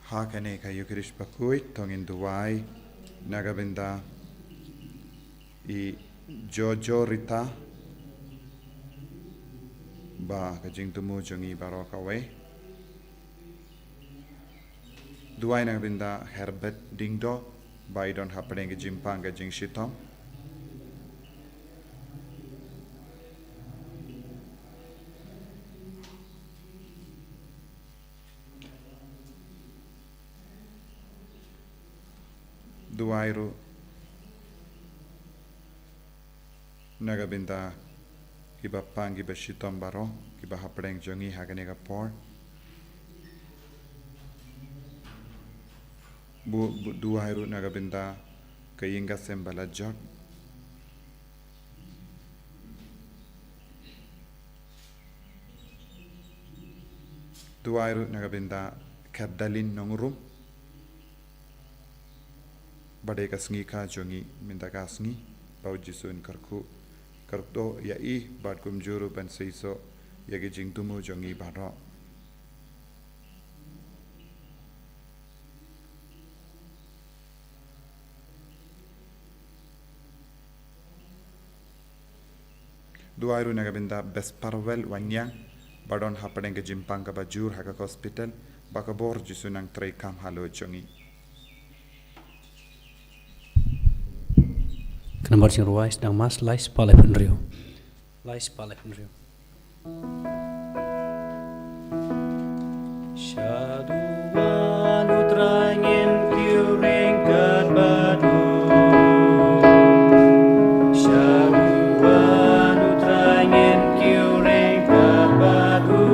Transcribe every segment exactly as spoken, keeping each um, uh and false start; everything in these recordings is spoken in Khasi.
Ha kane ka Eucharist bakhuid to ngin duwai na ka bynta i Jojo Rita, ba ka jingthmu jong i baroh kawei. Duwai na ka bynta Herbert Dingdo, ba i don hapdeng ka jingpang ka jingshitom. Duwai ruh na ka bynta kiba pang kiba shitom baroh, kiba hapdeng jong i ha kane ka por. Bu, bu duwai ruh na ka bynta ka ïing ka sem ba la jot. Duwai ruh na ka bynta Kardalin Nongrum, ba dei ka sngi ka jong i mynta ka sngi, ba u Jisu un kyrkhu, kyrkhu ïa i bad kumjuh ruh ban seisoh ïa ki jingthmu jong i baroh. Duwai ruh na ka bynta Besparwel Wanniang, ba don hapdeng ka jingpang kaba jur ha ka hospital, ba ka bor Jisu nang treikam halor jong i. Ka nambar jingrwai sdang Mass, lai spah laiphew hynriew. Lai spah laiphew hynriew. Shaduwan U Trai ngin kiew ryngkat bad u. Shaduwan U Trai ngin kiew ryngkat bad u.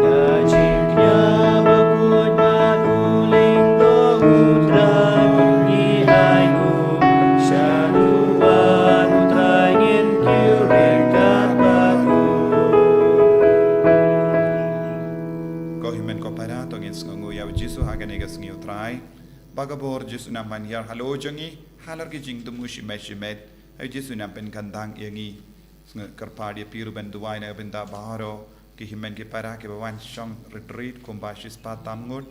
Da jingkñia bakhuid bad u lyngdoh U Trai ngi ai nguh. Shaduwan U Trai ngin kiew ryngkat bad u. Ko hynmen ko para, to ngin sngewnguh ïa u Jisu ha kane ka sngi U Trai. Ba ka bor Jisu nang ban hiar halor jong ngi, halor ki jingthmu shimet shimet. Ai u Jisu nang pynkyntang ïa ngi. Sngewkyrpad ïa phi ruh ban duwai na ka bynta baroh ki hynmen ki para kiba wan shong retreat kumba shispah tam ngut,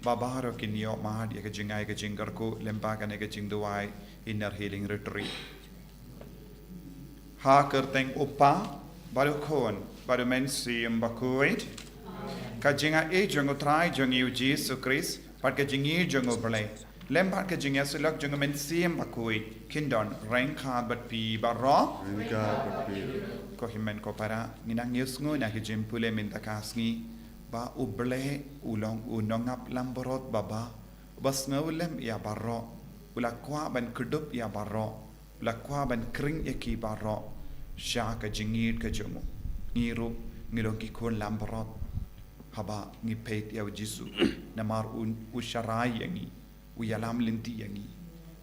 ba baroh kin ïoh mad ïa ka jingai ka jingkyrkhu lyngba kane ka jingduwai Inner Healing Retreat. Ha ka kyrteng U Kpa, bad U Khun, bad U Mynsiem Bakhuid. Ka jingaiei jong U Trai jong ngi U Jisu Khrist, bad ka jingïeit jong U Blei, lem bad ka jingïasyllok jong U Mynsiem Bakhuid, kin don ryngkat bad phi baroh. Ryngkat bad phi. Ko hynmen ko para, ngin nang ïohsngew na ka jingpule mynta ka sngi, ba U Blei u long u nongap langbrot babha, uba sngewlem ïa baroh, u la kwah ban kdup ïa baroh, u la kwah ban khring ïa ki baroh sha ka jingïeit ka jong u. Ngi ruh ngi long ki khun langbrot haba ngi peit ïa U Jisu, namar u, u sharai ïa ngi, u ïalam lynti ïa ngi,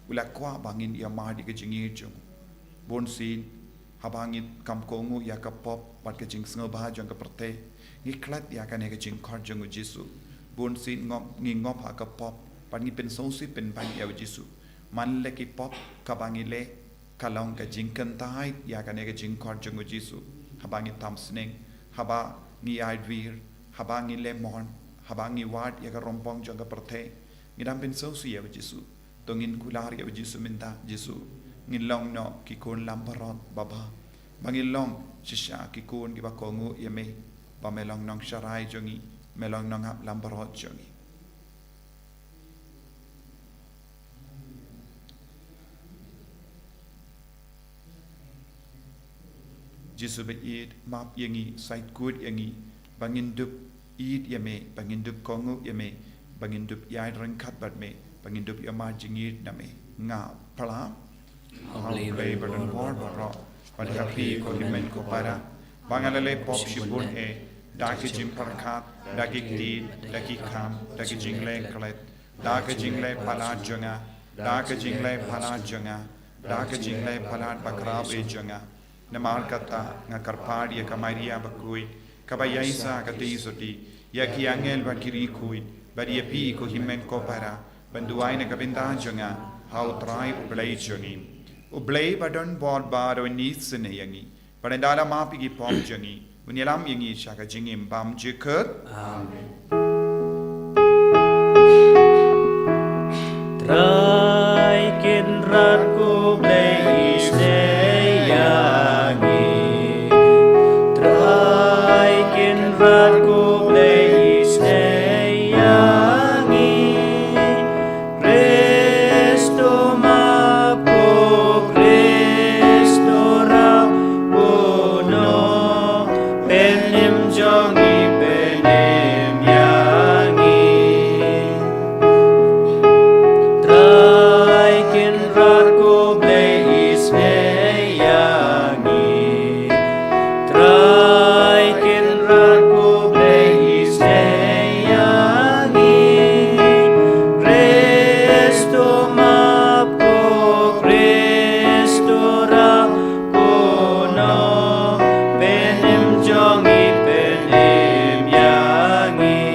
u la kwah ba ngin ïa mad ïa ka jingïeit jong u. Bunsien haba ngi kham kohnguh ïa ka pop bad ka jingsngewbha jong ka pyrthei, ngi klet ïa kane ka jingkhot jong U Jisu. Bunsien ngop, ngi ngop ha ka pop bad ngi pynsngewsih pynban ïa U Jisu. Man la ki pop kaba ngi leh ka long ka jingkyntait ïa kane ka jingkhot jong U Jisu. Haba ngi tam sneng, haba ngi ai dwir, haba ngi leh mon, haba ngi wad ïa ka rympong jong ka pyrthei, ngi dang pynsngewsih ïa U Jisu. To ngin kular ïa U Jisu mynta, Jisu, ngin long noh ki khun langbrot babha. Ba ngin long shisha ki khun kiba kohnguh ïa me, ba me long nongsharai jong ngi, me long nongap langbrot jong ngi. Jisu ba ïeit, map ïa ngi, sait kut ïa ngi, ba ngin dup ïeit ïa me, ba ngin dup kohnguh ïa me, ba ngin dup ïaid ryngkat bad me, ba ngin dup ïohmad jingïeit na me. Nga phla ha U Blei ba don bor baroh, bad ha phi ko hynmen ko para, ba nga la leh pop shibun eh, da ki jingpyrkhat, da ki ktien, da ki kam, da ki jingleh klet, da ka jingleh palat jong nga, da ka jingleh palat jong nga, da ka jingleh palat bakhraw eh jong nga. Namar kata nga kyrpad ïa ka Maria bakhuid, kaba ïaisah ka tieng sotti, ïa ki angel bad ki riewkhuid, bad ïa phi ko hynmen ko para, ban duwai na ka bynta jong nga ha U Trai U Blei jong ngi. U Blei ba don bor baroh un isynei ïa ngi, bad un da la map ïa ki pop jong ngi, un ïalam ïa ngi sha ka jingim bymjukut. Amen. Trai Kynrad ko Blei isnei ïa ngi. Trai Kynrad ko Blei isnei ïa ngi. Kristo map ko Kristo rap ko no. Pynim jong ngi pynim ïa ngi. Trai Kynrad ko Blei isnei ïa ngi. Trai Kynrad ko Blei isnei ïa ngi. Kristo map ko Kristo rap ko no. Pynim jong ngi pynim ïa ngi.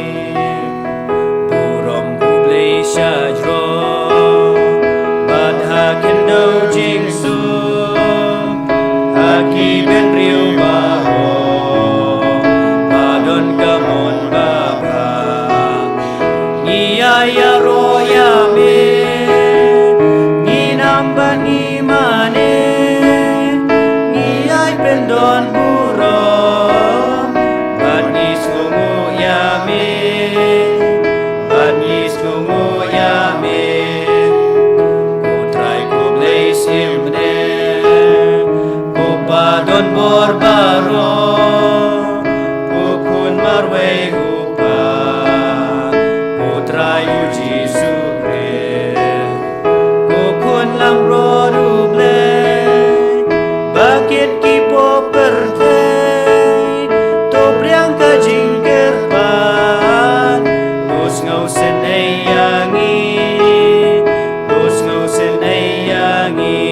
Burom u Blei sha jrong bad ha khyndew jingsuk, ha ki bynriew baroh ba don ka mon ba bha. Ngi ïai ïaroh ïa me, ngi nam bad ngi mane, ngi ïai pyndon burom bad ngi sngewnguh ïa me, bad ngi sngewnguh ïa me. Ko Trai ko Blei shim bneng, ko Pa don bor baroh, ko Khun marwei u Pa, ko Trai u Jisu Khrist, ko Khun langbrot u Blei, ba kit ki pop pyrthei, to pdiang ka jingkyrpad, to sngewsynei ïa ngi, to sngewsynei ïa ngi.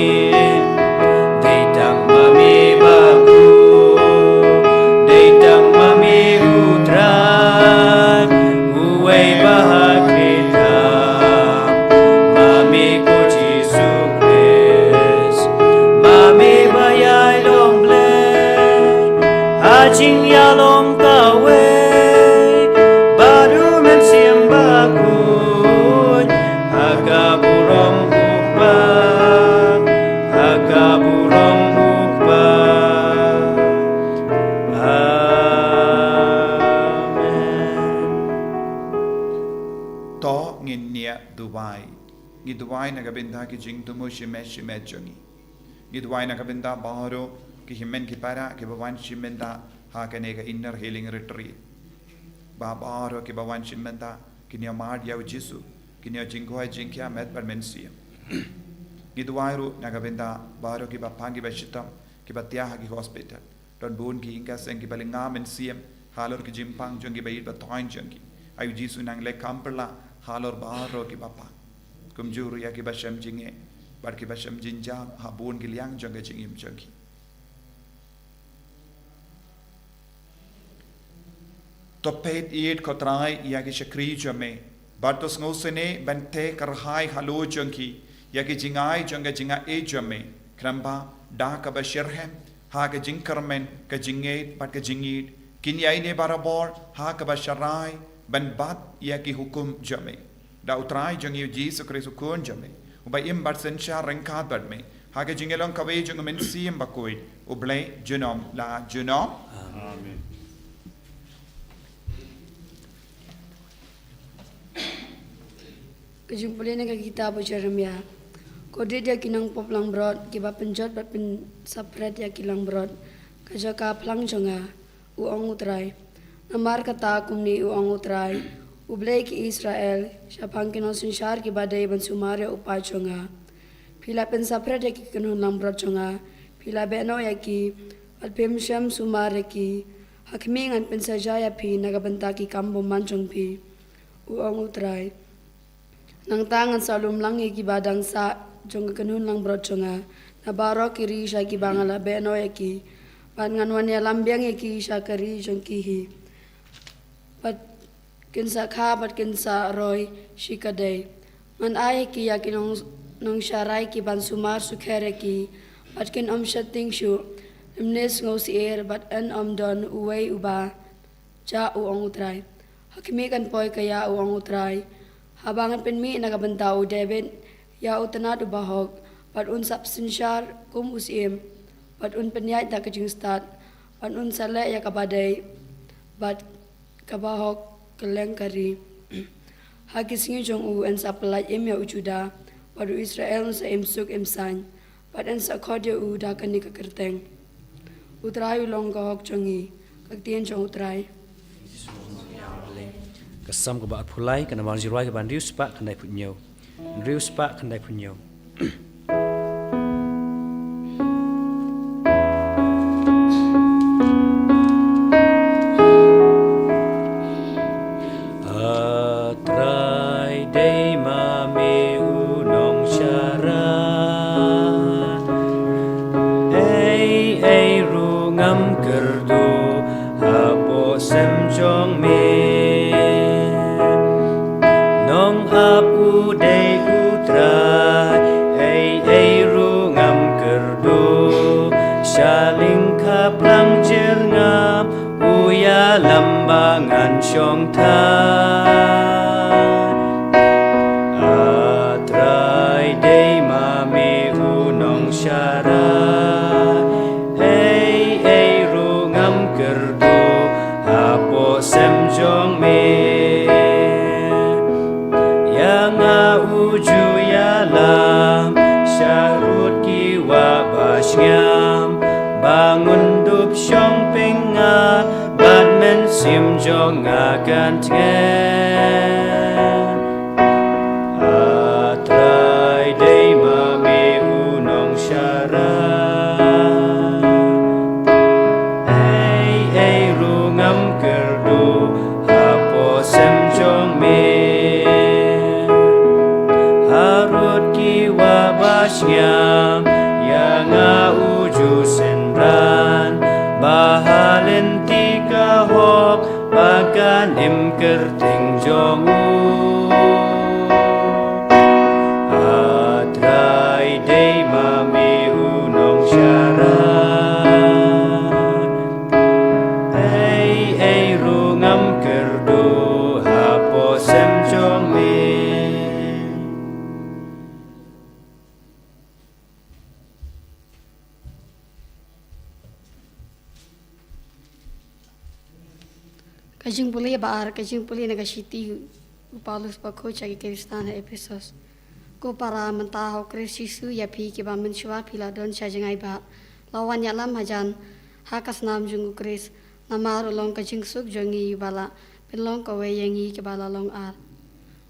Dei tang ma me ba khuid, dei tang ma me u Trai, uwei ba ha khlieh tam, ma me ko Jisu Khrist, ma me ba ïai long Blei ha jingïalong kawei bad u Mynsiem Bakhuid, ha ka burom u Kpa, ha ka burom u Kpa. Amen. To ngin ïa duwai. Ngi duwai na ka bynta ki jingthmu shimet shimet jong ngi. Ngi duwai na ka bynta baroh ki hynmen ki para kiba wan shim bynta ha kane ka Inner Healing Retreat. Ba baroh kiba wan shim bynta kin ïa mad ïa u Jisu, kin ïoh jingkoit jingkhiah met bad mynsiem. Ngi duwai ruh na ka bynta baroh kiba pang kiba shitom, kiba thiah ha ki hospital. Don bun ki ïing ki sem kiba lynga mynsiem halor ki jingpang jong ki, ba ïeit ba thoiñ jong ki. Ai u Jisu nang leh kam pyrshah halor baroh kiba pang. Kumjuh ruh ïa kiba shem jingeh bad kiba shem jingjam ha bun ki liang jong ka jingim jong ki. To peit ïeit ko Trai ïa ki shakri jong me, bad to sngewsynei ban theh kyrhai halor jong ki ïa ki jingai jong ka jingaiei jong me, khnang ba da kaba shitrhem ha ka jingkyrmen, ka jingngeit bad ka jingïeit, kin ïaineh barabor ha kaba sharai ban bat ïa ki hukum jong me. Da u Trai jong ngi u Jisu Khrist u Khun jong me, uba im bad synshar ryngkat bad me ha ka jingïalong kawei jong u Mynsiem Bakhuid, U Blei junom la junom. Amen. Ka jingpule na ka kitab u Jeremiah. Khublei ïa ki nongpop langbrot kiba pynjot bad pynsaphriang ïa ki langbrot ka jaka phlang jong nga, u ong u Trai. Namar kata kumne u ong u Trai, U Blei ki Israel, shaphang ki nongsynshar kiba dei ban sumar ïa u paid jong nga. Phi la pynsaphriang ïa ki kynhun langbrot jong nga, phi la beh noh ïa ki, bad phim shym sumar ïa ki. Ha khmih, ngan pynshitom ïa phi na ka bynta ki kam bymman jong phi, u ong u Trai. Nangta ngan sa lumlang ïa kiba dang sah jong ka kynhun langbrot jong nga na baroh ki ri sha kiba nga la beh noh ïa ki, bad ngan wan ïalam biang ïa ki sha ka ri jong ki hi. Bad kin sa kha bad kin sa roi shikatdei. Ngan ai ïa ki ïa ki nong, nongsharai kiban sumar sukher ïa ki, bad kin ym sheptieng shuh, lymne sngewsyier, bad yn ym don uwei uba jah, u ong u Trai. Ha khmih, kan poi ka ïa, u ong u Trai. Haba ngan pynmih na ka bynta u David ïa u tnat u bahok, bad un sa synshar kum u syiem, bad un pynïaid da ka jingstad, bad un sa leh ïa kaba dei bad kaba hok kylleng ka ri. Ha ki sngi jong u yn sa pyllait im ïa u Judah, bad u Israel un sa im suk im saiñ, bad yn sa khot ïa u da kane ka kyrteng: U Trai u long ka hok jong ngi. Ka ktien jong u Trai. Ka Salm kaba arphew lai, ka namar jingrwai kaba hynriew spah khyndaiphew hynñiew. Hynriew spah khyndaiphew hynñiew. A Trai, dei ma me u nongsharai. Ei ei ruh ngam kyrduh hapoh sem jong me. Nong ap u dei u Trai, ei ei ruh ngam kyrduh. Sha lyngkha plang jyrngam u ïalam ba ngan shong thait. A Trai, dei ma me u nongsharai. Ei ei ruh ngam kyrduh hapoh sem jong me. Ïa nga u ju ïalam sharud ki wah ba shngiam, ba ngun dup shong pyngat, bad mynsiem jong nga kan tngen. A Trai, dei ma me u nongsharai. Ei ei ruh ngam kyrduh hapoh sem jong me. Harud ki wah ba shngiam, ïa nga u ju synran, ba ha lynti ka hok ba kan im kyrteng jong u. A Trai, dei ma me u nongsharai. Ei ei ruh ngam kyrduh hapoh sem jong me. Ka jingpule ba ar, ka jingpule na ka shithi u Paulus bakhuid sha ki Khristan ha Ephesos. Ko para, mynta ha u Khrist Jisu ïa phi kiba mynshuwa phi la don sha jngai ba la wan ïalam hajan ha ka snam jong u Khrist, namar u long ka jingsuk jong ngi uba la pynlong kawei ïa ngi kiba la long ar.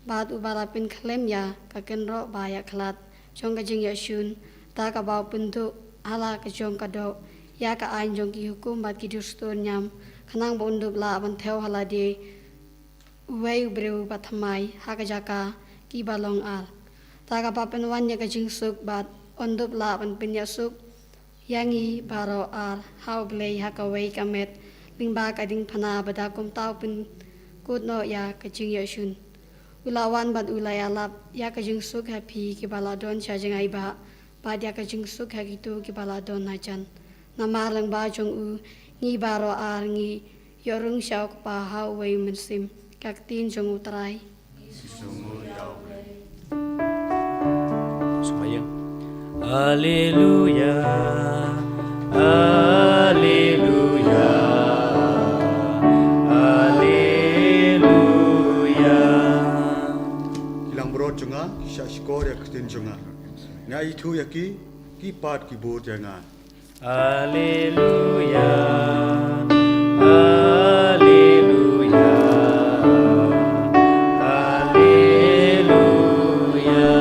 Bad uba la pynkhlem ïa ka kynroh ba ïakhlad jong ka jingïashun, da kaba u pynduh ha la ka jong ka doh ïa ka aiñ jong ki hukum bad ki dustur niam, khnang ba un dup lah ban thew ha lade uwei u briew ba thymmai ha ka jaka kiba long ar. Da kaba pynwan ïa ka jingsuk bad un dup lah ban pynïasuk ïa ngi baroh ar ha U Blei ha kawei ka met, lyngba ka diengphna, ba da kumta u pynkut noh ïa ka jingïashun. U la wan bad u la ïalap ïa ka jingsuk ha phi kiba la don sha jngai ba, bad ïa ka jingsuk ha kito kiba la don hajan. Namar lyngba jong u ngi baroh ar ngi ïoh rung sha u Kpa ha uwei u mynsiem. Ka ktien jong U Trai. Sngewbha ïa. Alleluia, alleluia, alleluia. Ki langbrot jong nga ki shah shkor ïa ka ktien jong nga. Nga ithuh ïa ki, ki pat ki bud ïa nga. Alleluia, alleluia, alleluia.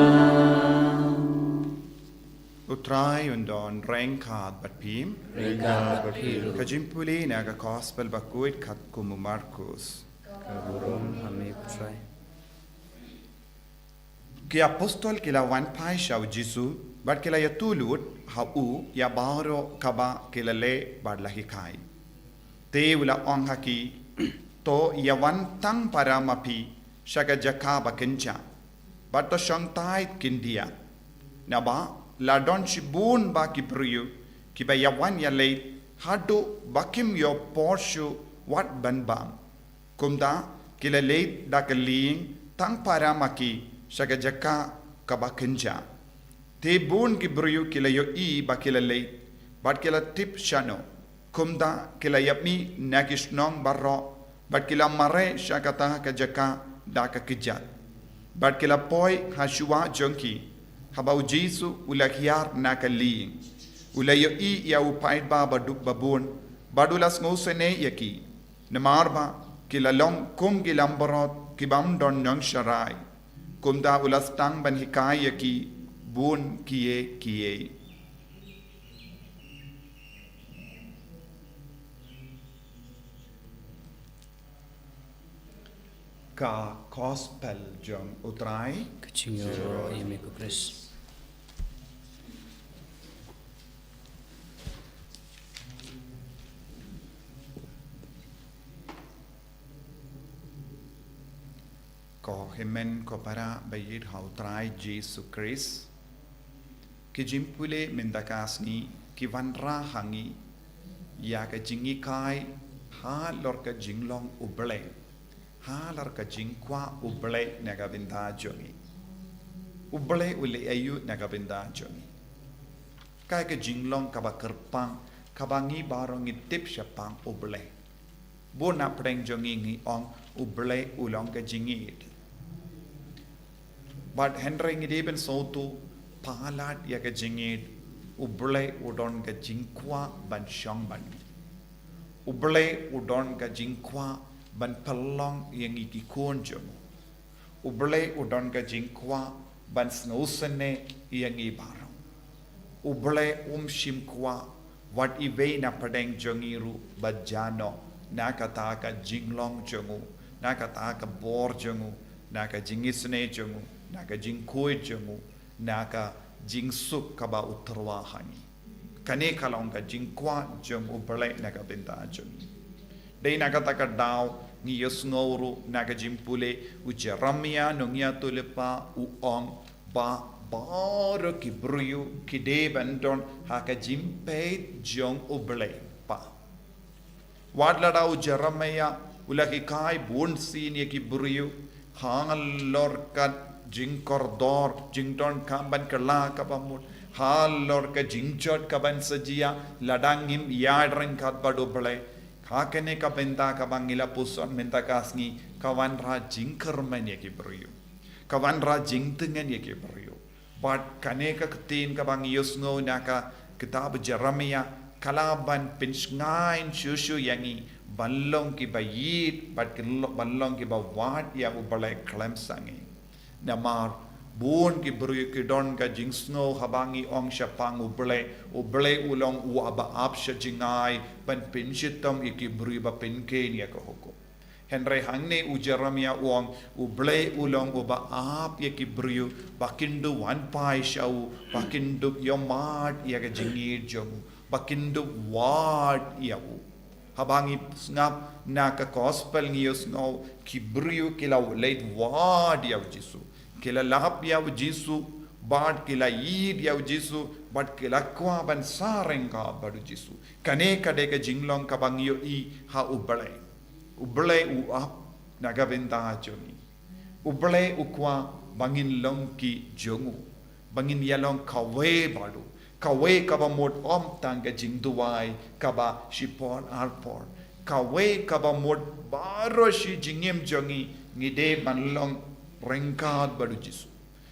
U Trai un don ryngkat bad phi. Ryngkat bad phi ruh. Ka jingpule na ka Gospel bakhuid katkum u Markus. Ka burom ha me, U Trai. Ki apostol ki la wan phai sha u Jisu, bad ki la ïathuh lut ha u ïa baroh kaba ki la leh bad la hikai. Te u la ong ha ki, to ïa wan tang para ma phi sha ka jaka ba kynja, bad to shong tight khyndiat. Naba la don shibun ba ki briew kiba ïa wan ïa leit, haduh ba kim ïoh por shuh wat ban bam. Kumta ki la leit da ka lieng tang para ma ki sha ka jaka kaba kynja. Te bun ki briew ki la ïohi ba ki la leit, bad ki la tip shano. Kumta ki la ïapmih na ki shnong baroh, bad ki la mareh sha kata ka jaka da ka kjat. Bad ki la poi ha shuwa jong ki, haba U Jisu u la hiar na ka lieng. U la ïohi ïa u paidbah ba duk ba bun, bad u la sngewsynei ïa ki. Namar ba ki la long kum ki langbrot ki bym don nongshakri. Kumta u la sdang ban hikai ïa ki bun kiei kiei. Ka Gospel jong U Trai. Ka jingïaroh ïa me ko Khrist. Ko hynmen ko para ba ïeit ha U Trai Jisu Khrist. Ki jingpule mynta ka sngi ki wanrah ha ngi ïa ka jinghikai halor ka jinglong U Blei, halor ka jingkwah U Blei na ka bynta jong ngi. U Blei u leh aïu na ka bynta jong ngi? Kaei ka jinglong kaba kyrpang kaba ngi baroh ngi tip shaphang U Blei? Bun na pdeng jong ngi ngi ong U Blei u long ka jingïeid. Bad hynrei ngi dei ban sngewthuh palat ïa ka jingïeid, U Blei u don ka jingkwah ban shong bad ngi. U Blei u don ka jingkwah ban pynlong ïa ngi ki khun jong u. U Blei u don ka jingkwah ban sngewsynei ïa ngi baroh. U Blei um shym kwah wat iwei na pdeng jong ngi ruh ba jia noh na kata ka jinglong jong u, na kata ka bor jong u, na ka jingisynei jong u, na ka jingkhuid jong u, na ka jingsuk kaba u tyrwa ha ngi. Kane ka long ka jingkwah jong U Blei na ka bynta jong ngi. Dei na kata ka daw ngi ïohsngew ruh na ka jingpule, u Jeremiah nongïathuhlypa u ong ba baroh ki briew ki dei ban don ha ka jingpeit jong U Blei pa. Wat lada u Jeremiah u la hikai bunsien ïa ki briew halor ka jingkordor, jingdonkam ban kylla kaba mut, halor ka jingjot kaban sa jia lada ngim ïaid ryngkat bad U Blei. Ha kane ka bynta kaba ngi la puson mynta ka sngi ka wanrah jingkyrmen ïa ki briew, ka wanrah jingtyngen ïa ki briew. Bad kane ka ktien kaba ngi ïohsngew na ka kitab Jeremiah ka lah ban pynshngaiñ shuh shuh ïa ngi ban long kiba ïeid bad ki lo-, ban long kiba wad ïa U Blei khlem sangeh. Namar bun ki briew ki don ka jingsngew haba ngi ong shaphang U Blei, U Blei u long uba ap sha jngai ban pynshitom ïa ki briew ba pynkheiñ ïa ka hukum. Hynrei hangne u Jeremiah u ong, U Blei u long uba ap ïa ki briew ba kin dup wan phai sha u, ba kin dup ïohmad ïa ka jingïeid jong u, ba kin dup wad ïa u. Haba ngi sngap na ka gospel ngi ïohsngew ki briew ki la leit wad ïa u Jisu, ki la lap ïa u Jisu, bad ki la ïeid ïa u Jisu, bad ki la kwah ban sah ryngkat bad u Jisu. Kane ka dei ka jinglong kaba ngi ïohi ha U Blei. U Blei u ap na ka bynta jong ngi. U Blei u kwah ba ngin long ki jong u, ba ngin ïalong kawei bad u, kawei kaba mut ym tang ka jingduwai kaba shipor arpor, kawei kaba mut baroh shi jingim jong ngi ngi dei ban long ryngkat bad u Jisu.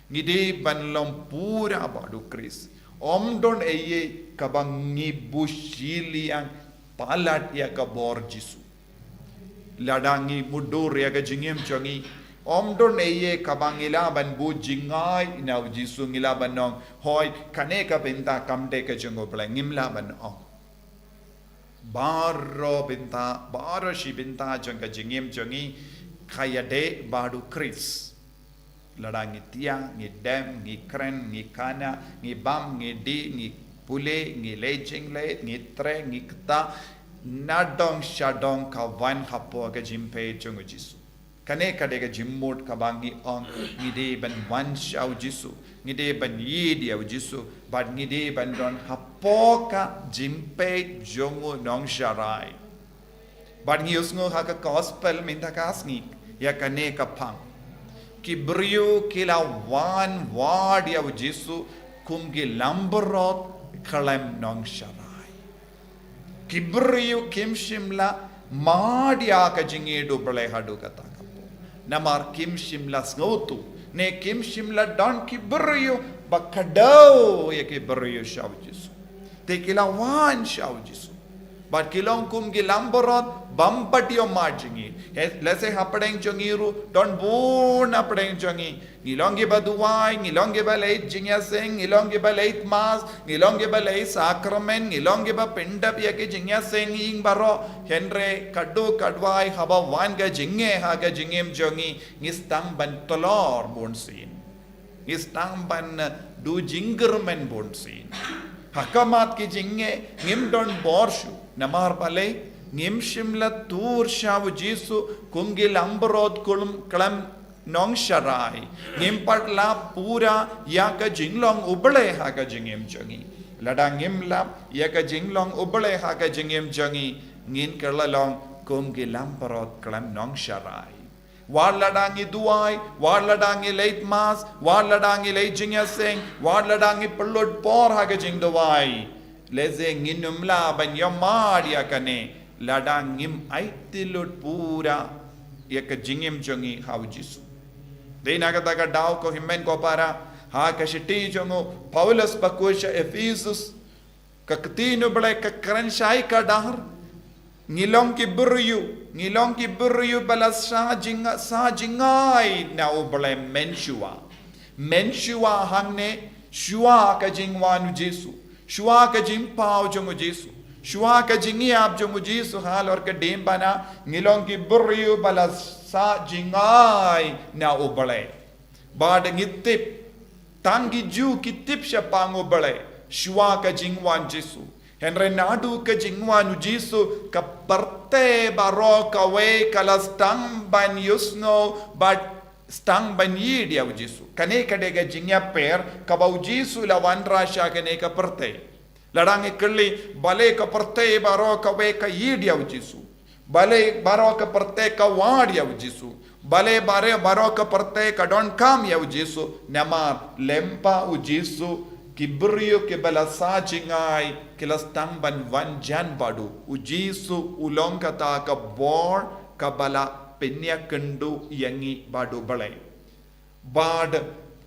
Ngi dei ban long pura bad u Khrist. Ym don eiei kaba ngi buh shiliang palat ïa ka bor Jisu. Lada ngi mutdur ïa ka jingim jong ngi, ym don eiei kaba ngi lah ban buh jngai na u Jisu, ngi lah ban ong, hooid, kane ka bynta kam dei ka jong U Blei, ngim lah ban ong. Baroh bynta, baroh shi bynta jong ka jingim jong ngi ka ïadei bad u Khrist. Lada ngi thiah, ngi dem, ngi kren, ngi khanah, ngi bam, ngi dih, ngi pule, ngi leit jingleit, ngi treh, ngi ktah, nadong shadong ka wan hapoh ka jingpeit jong u Jisu. Kane ka dei ka jingmut kaba ngi ong ngi dei ban wan sha u Jisu, ngi dei ban ïeid ïa u Jisu, bad ngi dei ban don hapoh ka jingpeit jong u Nongsharai. Bad ngi ïohsngew ha ka gospel mynta ka sngi ïa kane ka phang. Ki briew ki la wan wad ïa u Jisu kum ki langbrot khlem nongsharai. Ki briew kim shym la mad ïa ka jingïeit U Blei haduh katta ka por. Namar kim shym la sngewthuh ne kim shym la don ki briew ba kdew ïa ki briew sha u Jisu. Te ki la wan sha u Jisu. Bad ki long kum ki langbrot bym pat ïoh mad jingïeit. He, lehse hapdeng jong ngi ruh don bun hapdeng jong ngi. Ngi long kiba duwai, ngi long kiba leit jingïaseng, ngi long kiba leit mass, ngi long kiba leit sakramen, ngi long kiba pyndep ïa ki jingïaseng ïing baroh. Hynrei katto katwai haba wan ka jingeh ha ka jingim jong ngi, ngi sdang ban tlor bunsien. Ngi sdang ban, eh, duh jingkyrmen bunsien. Ha khmat ki jingeh ngim don bor shuh. Namar balei? Ngim shym la tur sha u Jisu kum ki langbrot khlem, khlem nongsharai. Ngim pat lap pura ïa ka jinglong U Blei ha ka jingim jong ngi. Lada ngim lap ïa ka jinglong U Blei ha ka jingim jong ngi, ngin kylla long kum ki langbrot khlem nongsharai. Wat lada ngi duwai, wat lada ngi leit mass, wat lada ngi leit jingïaseng, wat lada ngi pynlut por ha ka jingduwai, lehse ngin ym lah ban ïoh mad ïa kane lada ngim aiti lut pura ïa ka jingim jong ngi ha u Jisu. Dei na kata ka daw ko hynmen ko para, ha ka shithi jong u Paulus bakhuid sha Ephesus, ka ktien U Blei ka kren shai kdar. Ngi long ki briew, ngi long ki briew ba la sah jing, sah jngai na U Blei mynshuwa. Mynshuwa hangne shuwa ka jingwan u Jisu, shuwa ka jingpaw jong u Jisu, shuwa ka jingïap jong u Jisu halor ka diengphna, ngi long ki briew ba la sah jngai na U Blei. Bad ngi tip, tang ki Jiw ki tip shaphang U Blei shuwa ka jingwan Jisu. Hynrei naduh ka jingwan u Jisu ka pyrthei baroh kawei ka la sdang ban ïohsngew bad sdang ban ïeit ïa u Jisu. Kane ka dei ka jingïapher kaba u Jisu la wanrah sha kane ka pyrthei. Lada ngi kylli, balei ka pyrthei baroh kawei ka ïeit ïa u Jisu? Balei baroh ka pyrthei ka wad ïa u Jisu? Balei baroh, baroh ka pyrthei ka donkam ïa u Jisu? Namar lyngba u Jisu ki briew kiba la sah jngai ki la sdang ban wan jan bad u. U Jisu u long kata ka bor kaba la pynïakynduh ïa ngi bad U Blei. Bad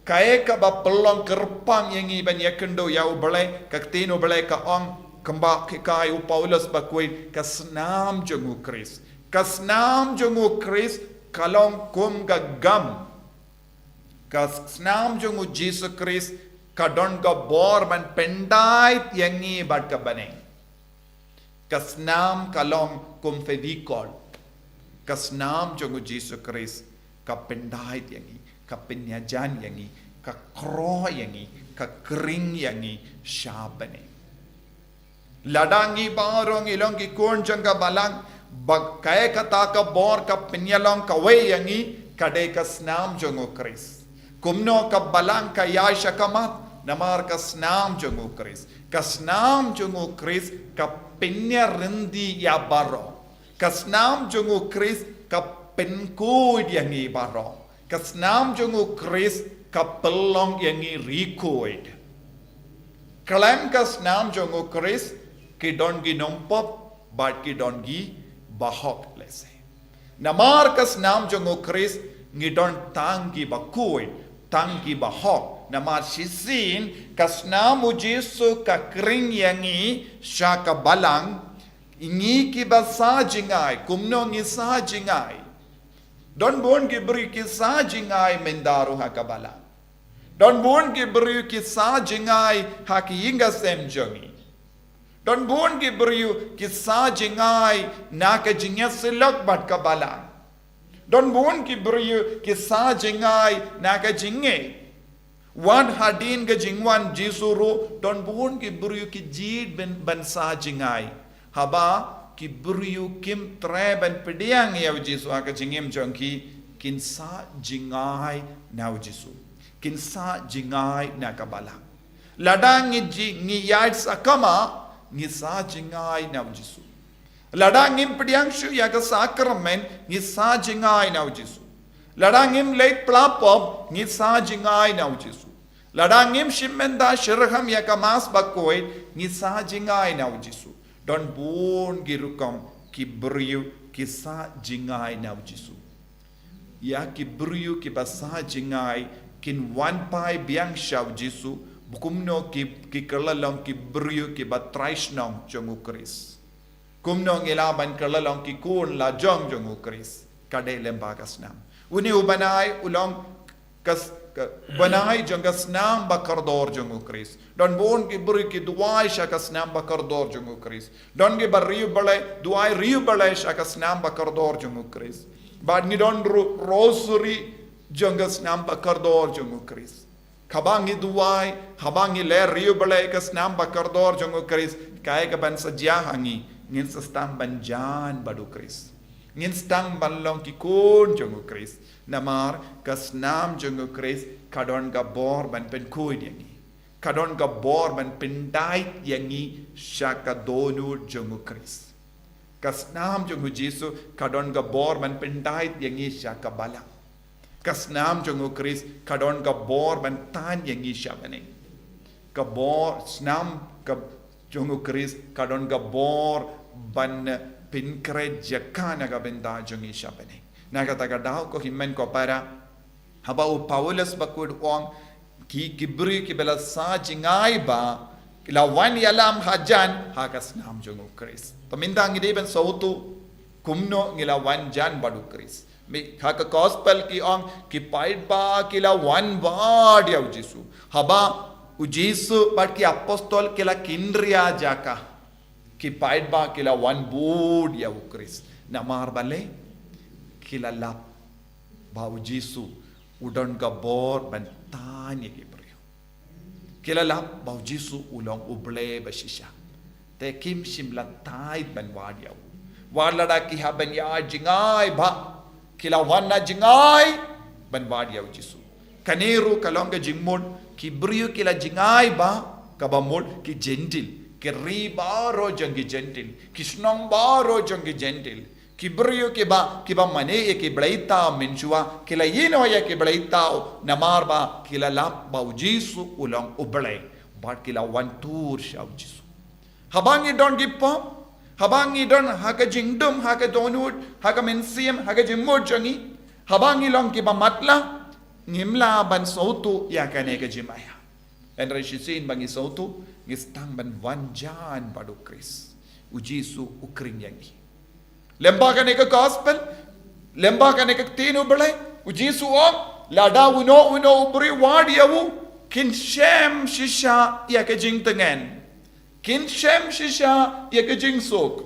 kaei kaba pynlong kyrpang ïa ngi ban ïakynduh ïa U Blei, ka ktien U Blei ka ong, kumba hikai u Paulus bakhuid, ka snam jong u Khrist. Ka snam jong u Khrist ka long kum ka gam. Ka snam jong u Jisu Khrist ka don ka bor ban pyndait ïa ngi bad ka bneng. Ka snam ka long kum Fevicol. Ka snam jong u Jisu Khrist ka pyndait ïa ngi, ka pynïajan ïa ngi, ka khroh ïa ngi, ka kring ïa ngi sha bneng. Lada ngi baroh ngi long ki khun jong ka balang, ba kaei kata ka bor ka pynïalong kawei ïa ngi, ka dei ka snam jong u Khrist. Kumno ka balang ka ïaid sha khmat, namar ka snam jong u Khrist. Ka snam jong u Khrist ka pynïarynti ïa baroh. Ka snam jong u Khrist ka pynkhuid ïa ngi baroh. Ka snam jong u Khrist ka pynlong ïa ngi rikhuid. Khlem ka snam jong u Khrist ki don ki nongpop bad ki don ki bahok lehse. Namar ka snam jong u Khrist ngi don tang ki bakhuid, tang ki bahok. Namar shisien ka snam u Jisu ka kring ïa ngi sha ka balang, ngi kiba sah jngai, kumno ngi sah jngai. Don bun ki briew ki sah jngai mynta ruh ha ka balang. Don bun ki briew ki sah jngai ha ki ïing ki sem jong ngi. Don bun ki briew ki sah jngai na ka jingïasyllok bad ka balang. Don bun ki briew ki sah jngai na ka jingngeit. Wat hadien ka jingwan Jisu ruh, don bun ki briew ki jied ban, ban sah jngai. Haba ki briew kim treh ban pdiang ïa u Jisu ha ka jingim jong ki, kin sah jngai na u Jisu. Kin sah jngai na ka balang. Lada ngi ji, ngi ïaid sakma, ngi sah jngai na u Jisu. Lada ngim pdiang shuh ïa ka sakramen, ngi sah jngai na u Jisu. Lada ngim leit pla pop, ngi sah jngai na u Jisu. Lada ngim shim bynta shitrhem ïa ka Mass Bakhuid, ngi sah jngai na u Jisu. Don bun ki rukom ki briew ki sah jngai na u Jisu. Ïa ki briew kiba sah jngai kin wan phai biang sha u Jisu, kumno ki, ki kylla long ki briew kiba trai shnong jong u Khrist. Kumno ngi lah ban kylla long ki khun la jong jong u Khrist. Ka dei lyngba ka snam. Une u bnai u long ka s-, ka bnai jong ka snam bakordor jong u Khrist. Don bun ki briew ki duwai sha ka snam bakordor jong u Khrist. Don kiba riewblei, duwai riewblei sha ka snam bakordor jong u Khrist. Bad ngi don ro-, rosary jong ka snam bakordor jong u Khrist. Haba ngi duwai, haba ngi leh riewblei ka snam bakordor jong u Khrist, kaei kaban sa jia ha ngi, ngin sa sdang ban jan bad u Khrist. Ngin sdang ban long ki khun jong u Khrist. Namar ka snam jong u Khrist ka don ka bor ban pynkhuid ïa ngi. Ka don ka bor ban pyndait ïa ngi sha ka dohnud jong u Khrist. Ka snam jong u Jisu ka don ka bor ban pyndait ïa ngi sha ka balang. Ka snam jong u Khrist ka don ka bor ban tan ïa ngi sha bneng. Ka bor snam ka jong u Khrist ka don ka bor ban pynkhreh jaka na ka bynta jong ngi sha bneng. Na kata ka daw ko hynmen ko para, haba u Paulus bakhuid u ong, ki, ki briew kiba la sah jngai bha ki la wan ïalam hajan ha ka snam jong u Khrist. Te mynta ngi dei ban sngewthuh kumno ngi la wan jan bad u Khrist. Mih ha ka gospel ki ong, ki paidbah ki la wan bad ïa u Jisu. Haba u Jisu bad ki apostol ki la kynriah jaka, ki paidbah ki la wan bud ïa u Khrist. Namar balei? Ki la lap ba u Jisu u don ka bor ban tan ïa ki briew. Ki la lap ba u Jisu u long u Blei ba shisha. Te kim shym la thait ban wad ïa u. Wat lada ki hap ban ïa jngai bha, ki la wan na jngai ban wad ïa u Jisu. Kane ruh ka long ka jingmut, ki briew ki la jngai bha, kaba mut ki Jentil, ki ri baroh jong ki Jentil, ki shnong baroh jong ki Jentil, ki briew kiba, kiba mane ïa ki bleithaw mynshuwa, ki la ïehnoh ïa ki bleithaw, namar ba ki la lap ba u Jisu u long u Blei, bad ki la wan tur sha u Jisu. Haba ngi don ki pop, haba ngi don ha ka jingdum, ha ka dohnud, ha ka mynsiem, ha ka jingmut jong ngi, haba ngi long kiba matlah, ngim lah ban sngewthuh ïa kane ka jingmaïa. Hynrei shisien ba ngi sngewthuh, ngi sdang ban wan jan bad u Khrist. U Jisu u khring ïa ngi. Lyngba kane ka gospel, lyngba kane ka ktien u Blei, u Jisu u ong, lada uno uno u briew u wad ïa u, kin shem shisha ïa ka jingtngen. Kin shem shisha ïa ka jingsuk.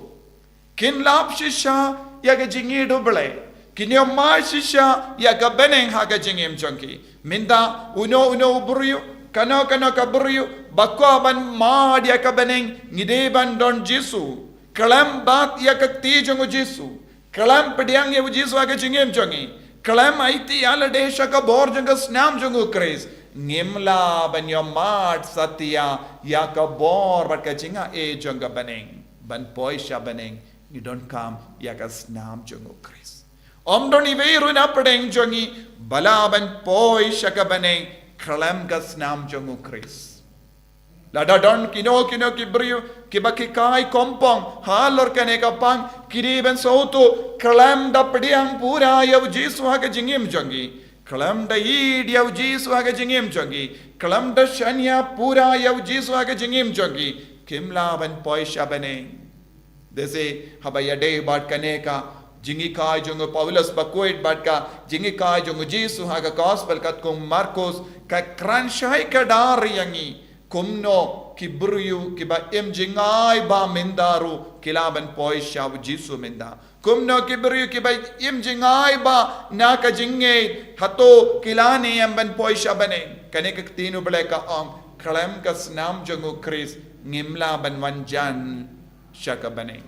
Kin lap shisha ïa ka jingïeit u Blei. Kin ïohmad shisha ïa ka bneng ha ka jingim jong ki. Mynta uno uno u briew, kano kano ka briew ba kwah ban mad ïa ka bneng, ngi dei ban don Jisu. Khlem bat ïa ka kti jong u Jisu. Khlem pdiang ïa u Jisu ha ka jingim jong ngi. Khlem aiti ïalade sha ka bor jong ka snam jong u Khrist. Ngim lah ban ïohmad satia ïa ka bor bad ka jingaiei jong ka bneng. Ban poi sha bneng, ngi donkam ïa ka snam jong u Khrist. Ym don iwei ruh na pdeng jong ngi ba lah ban poi sha ka bneng khlem ka snam jong u Khrist. Lada don kino kino ki briew kiba ki kai kompong halor kane ka pang, ki dei ban sngewthuh, khlem da pdiang pura ïa u Jisu ha ka jingim jong ki, khlem da ïeit ïa u Jisu ha ka jingim jong ki, khlem da shaniah pura ïa u Jisu ha ka jingim jong ki, kim lah ban poi sha bneng. Te shi haba ïadei bad kane ka jinghikai jong u Paulus bakhuid bad ka jinghikai jong u Jisu ha ka gospel katkum u Markus, ka kren shai kdar ïa ngi kumno ki briew kiba im jngai bha mynta ruh ki lah ban poi sha u Jisu mynta. Kumno ki briew kiba im jngai bha na ka jingngeit, hato ki lah ne em ban poi sha bneng? Kane ka ktien u Blei ka ong, khlem ka snam jong u Khrist ngim lah ban wan jan sha ka bneng.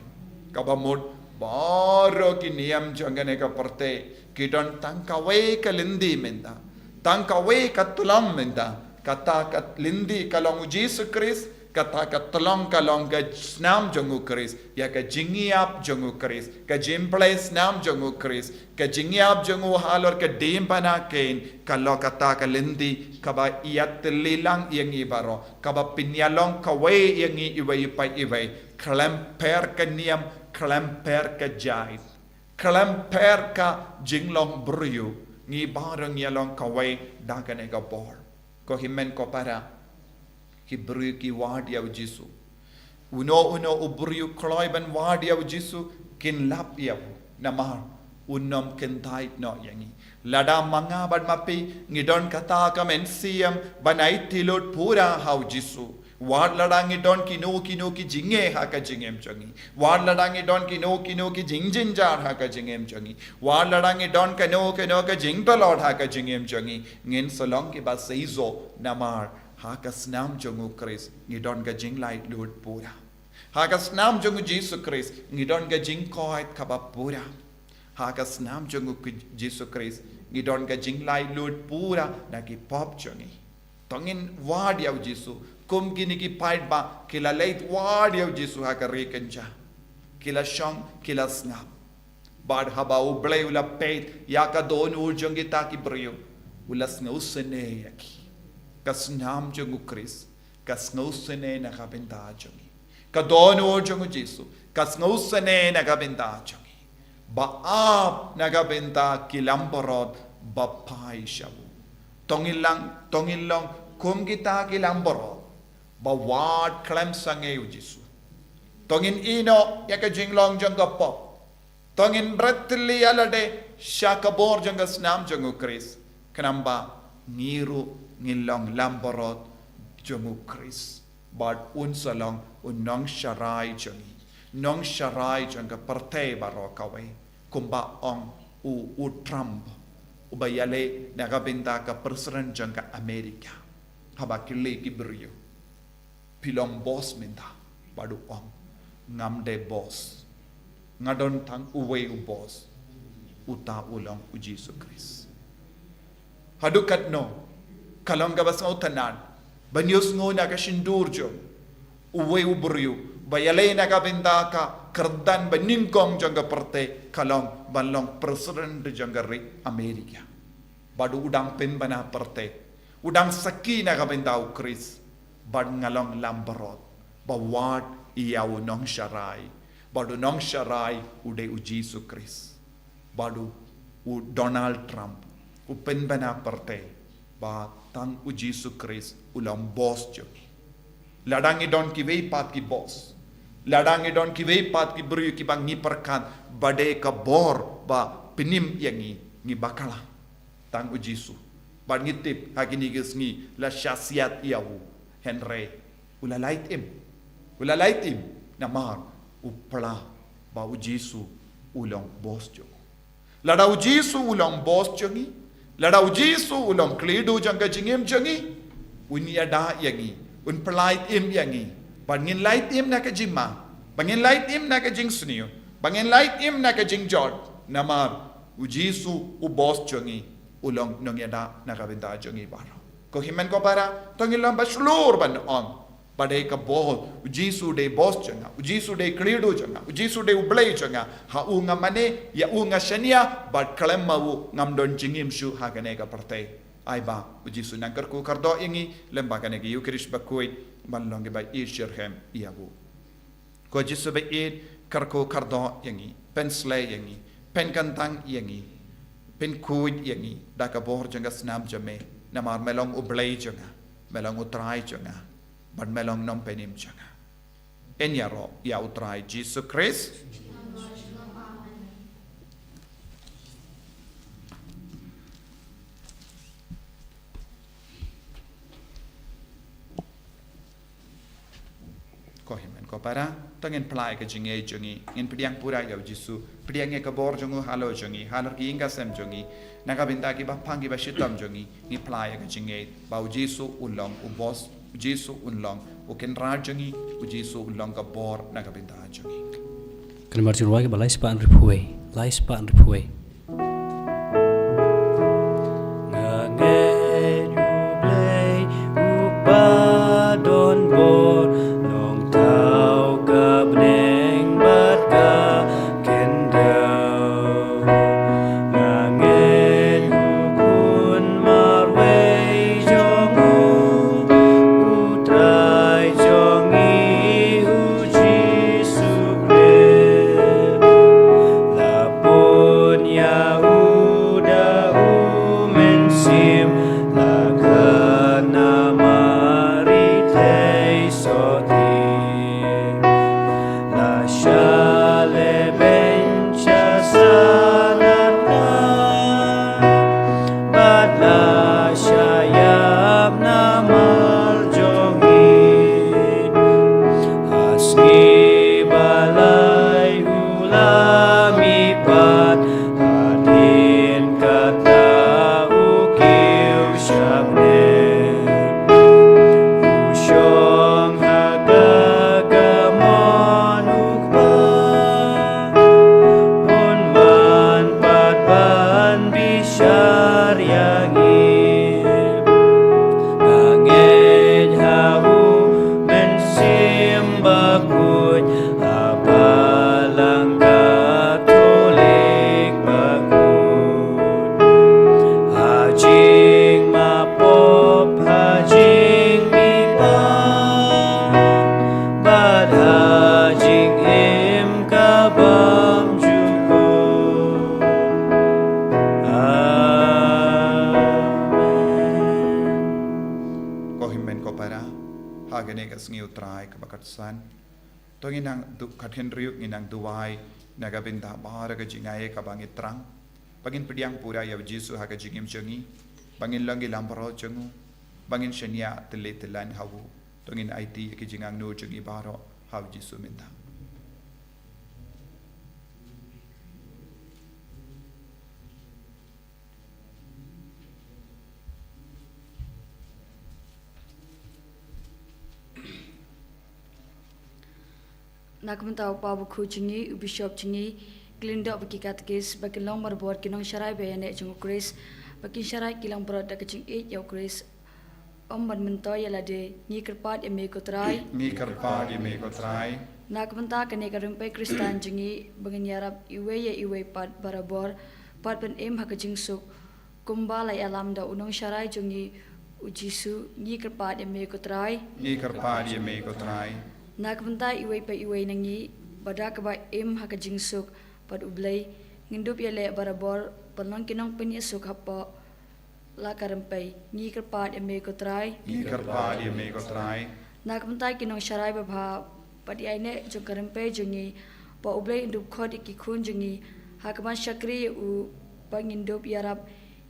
Kaba mut baroh ki niam jong kane ka pyrthei ki don tang kawei ka lynti mynta, tang kawei ka tulom mynta. Kata ka lynti ka long u Jisu Khrist, Kata ka tlong ka long ka snam jong u Khrist, ïa ka jingïap jong u Khrist, ka jingpynlong snam jong u Khrist, ka jingïap jong u halor ka diengphna Kain, ka long kata ka lynti kaba ïatylli lang ïa ngi baroh, kaba pynïalong kawei ïa ngi iwei pa iwei, khlem pher ka niam, khlem pher ka jait, khlem pher ka jinglong briew, ngi baroh ngi ïalong kawei da kane ka bor. Ko hynmen ko para, ki briew ki wad ïa u Jisu. Uno uno u briew u kloi ban wad ïa u Jisu, kin lap ïa u. Namar un ym kyntait noh ïa ngi. Lada ma nga bad ma phi ngi don kata ka mynsiem ban aiti lut pura ha u Jisu. Wat lada ngi don kino kino ki jingeh ha ka jingim jong ngi. Wat lada ngi don kino kino ki jingjynjar ha ka jingim jong ngi. Wat lada ngi don kano kano ka jingtlot ha ka jingim jong ngi, ngin sa long kiba seisoh namar ha ka snam jong u Khrist ngi don ka jinglaitluid pura. Ha ka snam jong u Jisu Khrist ngi don ka jingkoit kaba pura. Ha ka snam jong u K-, Jisu Khrist ngi don ka jinglaitluid pura na ki pop jong ngi. To ngin wad ïa u Jisu kum kine ki paidbah ki la leit wad ïa u Jisu ha ka ri kynja. Ki la shong, ki la sngap. Bad haba u Blei u la peit ïa ka dohnud jong kita ki briew, u la sngewsynei ïa ki. Ka snam jong u Khrist ka sngewsynei na ka bynta jong ngi. Ka dohnud jong u Jisu ka sngewsynei na ka bynta jong ngi. Ba ap na ka bynta ki langbrot ba phai sha u. To ngin long, to ngin long kum kita ki langbrot ba wad khlem sangeh u Jisu. To ngin ïehnoh ïa ka jinglong jong ka pop. To ngin bret tylli ïa lade sha ka bor jong ka snam jong u Khrist. Khnang ba ngi ruh ngin long langbrot jong u Khrist. Bad un sa long u nongsharai jong ngi, nongsharai jong ka pyrthei baroh kawei. Kumba ong u, u Trump, uba ïaleh na ka bynta ka president jong ka America. Haba kylli ki briew, phi long boss mynta? Bad u ong, ngam dei boss. Nga don tang uwei u boss. Uta u long u Jisu Khrist. Haduh katno ka long kaba sngewtynnad ban ïohsngew na ka shyntur jong uwei u briew ba ïaleh na ka bynta ka kyrdan ba nyngkong jong ka pyrthei, ka long ban long president jong ka ri America. Bad u dang pynbna pyrthei, u dang sakhi na ka bynta u Khrist. Bad nga long langbrot ba wad ïa u nongsharai. Bad u nongsharai u dei u Jisu Khrist. Bad u, u Donald Trump u pynbna pyrthei ba tang u Jisu Khrist u long boss jong ngi. Lada ngi don kiwei pat ki boss, lada ngi don kiwei pat ki briew kiba ngi pyrkhat ba dei ka bor ba pynim ïa ngi, ngi bakla. Tang u Jisu. Bad ngi tip ha kine ki sngi la shah siat ïa u. Hynrei u la lait im. U la lait im namar u pla ba u Jisu u long boss jong u. Lada u Jisu u long boss jong ngi, lada u Jisu u long khlieh jong ka jingim jong ngi, un ïada ïa ngi, un pyllait im ïa ngi. Ba ngin lait im na ka jingma, ba ngin lait im na ka jingsniew, ba ngin lait im na ka jingjot. Namar u Jisu u boss jong ngi u long nongïada na ka bynta jong ngi baroh. Ko hynmen ko para, to ngin long ba shlur ban ong ba dei ka bor, u Jisu dei boss jong nga, u Jisu dei khlieh jong nga, u Jisu dei u Blei jong nga. Ha u nga mane, ïa u nga shaniah, bad khlem ma u ngam don jingim shuh ha kane ka pyrthei. Ai ba u Jisu nang kyrkhu kyrdoh ïa ngi lem bad kane ka Ïukharist bakhuid, ban long kiba ïeit shitrhem ïa u. Ko Jisu ba ïeit, kyrkhu kyrdoh ïa ngi, pynsleh ïa ngi, pynkyntang ïa ngi, pynkhuid ïa ngi da ka bor jong ka snam jong me. Namar me long u Blei jong nga, me long u Trai jong nga, bad me long nongpynim jong nga. Yn ïaroh ïa u Trai Jisu Khrist. Ko hynmen ko para, to ngin plie ka jingngeit jong ngi, ngin pdiang pura ïa u Jisu, pdiang ïa ka bor jong u halor jong ngi, halor ki ïing ka sem jong ngi, na ka bynta kiba phang kiba shitom jong ngi, ngi plie ïa ka jingngeit ba u Jisu un long u boss, u Jisu un long u kynrad jong ngi, u Jisu un long ka bor na ka bynta jong ngi. Kan mar jingwai ba lai spah hynriew phew wei, lai spah hynriew phew wei. Nga ngeit u Blei u ba don bor, Bishar ïa ngi, nga ngeit ha u Mynsiem Bakhuid, ha Balang Katholik Bakhuid, ha jingmap pop, ha jingmihpat, bad ha jingim ka bymjukut. Amen. Ko hynmen ko para, ha kane ka sngi U Trai kaba khatsan, to ngin nang du-, khathynriew ngin nang duwai na ka bynta baroh ka jingai kaba ngi thrang, ba ngin pdiang pura ïa U Jisu ha ka jingim jong ngi, ba ngin long ki langbrot jong u, ba ngin shaniah tylli tyllan ha u. To ngin aiti ïa ki jingangnud jong ngi baroh ha U Jisu mynta. Na ka bynta u Papa Bakhuid jong ngi, u Bishop jong ngi, ki lyngdoh bad ki katekis, ba kin long barabor ki nongsharai ba ïaineh jong U Khrist, ba kin sharai ki langbrot da ka jingïeit ïa U Khrist. Ym ban myntoi ïa lade, ngi kyrpad ïa me ko Trai. Ngi kyrpad ïa me ko Trai. Na ka bynta kane ka rympei Khristan jong ngi, ba ngin ïarap iwei ïa iwei pat barabor, pat ban im ha ka jingsuk, kumba la ïalam da u nongsharai jong ngi U Jisu, ngi kyrpad ïa me ko Trai. Ngi kyrpad ïa me ko Trai. Na ka bynta iwei pa iwei na ngi, ba da kaba im ha ka jingsuk bad U Blei, ngin dup ïaleh barabor ban long ki nongpynïasuk hapoh la ka rympei, ngi kyrpad ïa me ko Trai. Ngi kyrpad ïa me ko Trai. Na ka bynta ki nongsharai babha bad ïaineh jong ka rympei jong ngi, ba U Blei un dup khot ïa ki khun jong ngi ha ka ban shakri ïa u, ba ngin dup ïarap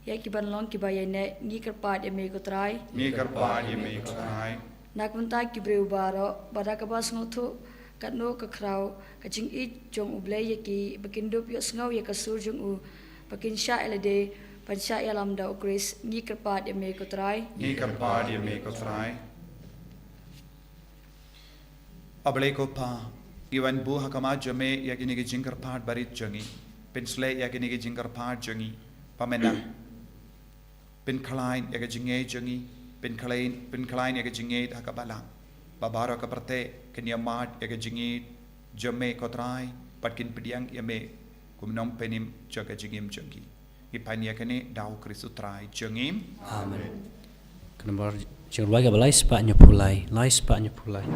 ïa ki ban long kiba ïaineh, ngi kyrpad ïa me ko Trai. Ngi kyrpad ïa me ko Trai. Na ka bynta ki briew baroh, ba da kaba sngewthuh katno ka khraw ka jingïeit jong U Blei ïa ki, ba kin dup ïohsngew ïa ka sur jong u, ba kin shah ïa lade ban shah ïalam da U Khrist, ngi kyrpad ïa me ko Trai. Ngi kyrpad ïa me ko Trai. A Blei ko Pa, ngi wan buh ha khmat jong me ïa kine ki jingkyrpad barit jong ngi. Pynshlei ïa kine ki jingkyrpad jong ngi, ba men nang pynkhlaiñ ïa ka jingngeit jong ngi, pynkhlaiñ, pynkhlaiñ ïa ka jingngeit ha ka balang, ba baroh ka pyrthei kin ïa mad ïa ka jingngeit jong me ko Trai, bad kin pdiang ïa me kum u nongpynim jong ka jingim jong ki. Ngi pan ïa kane da U Khrist U Trai jong ngi. Amen. Ka nombar jingrwai kaba lai spah hynñiewphew lai, lai spah hynñiewphew lai.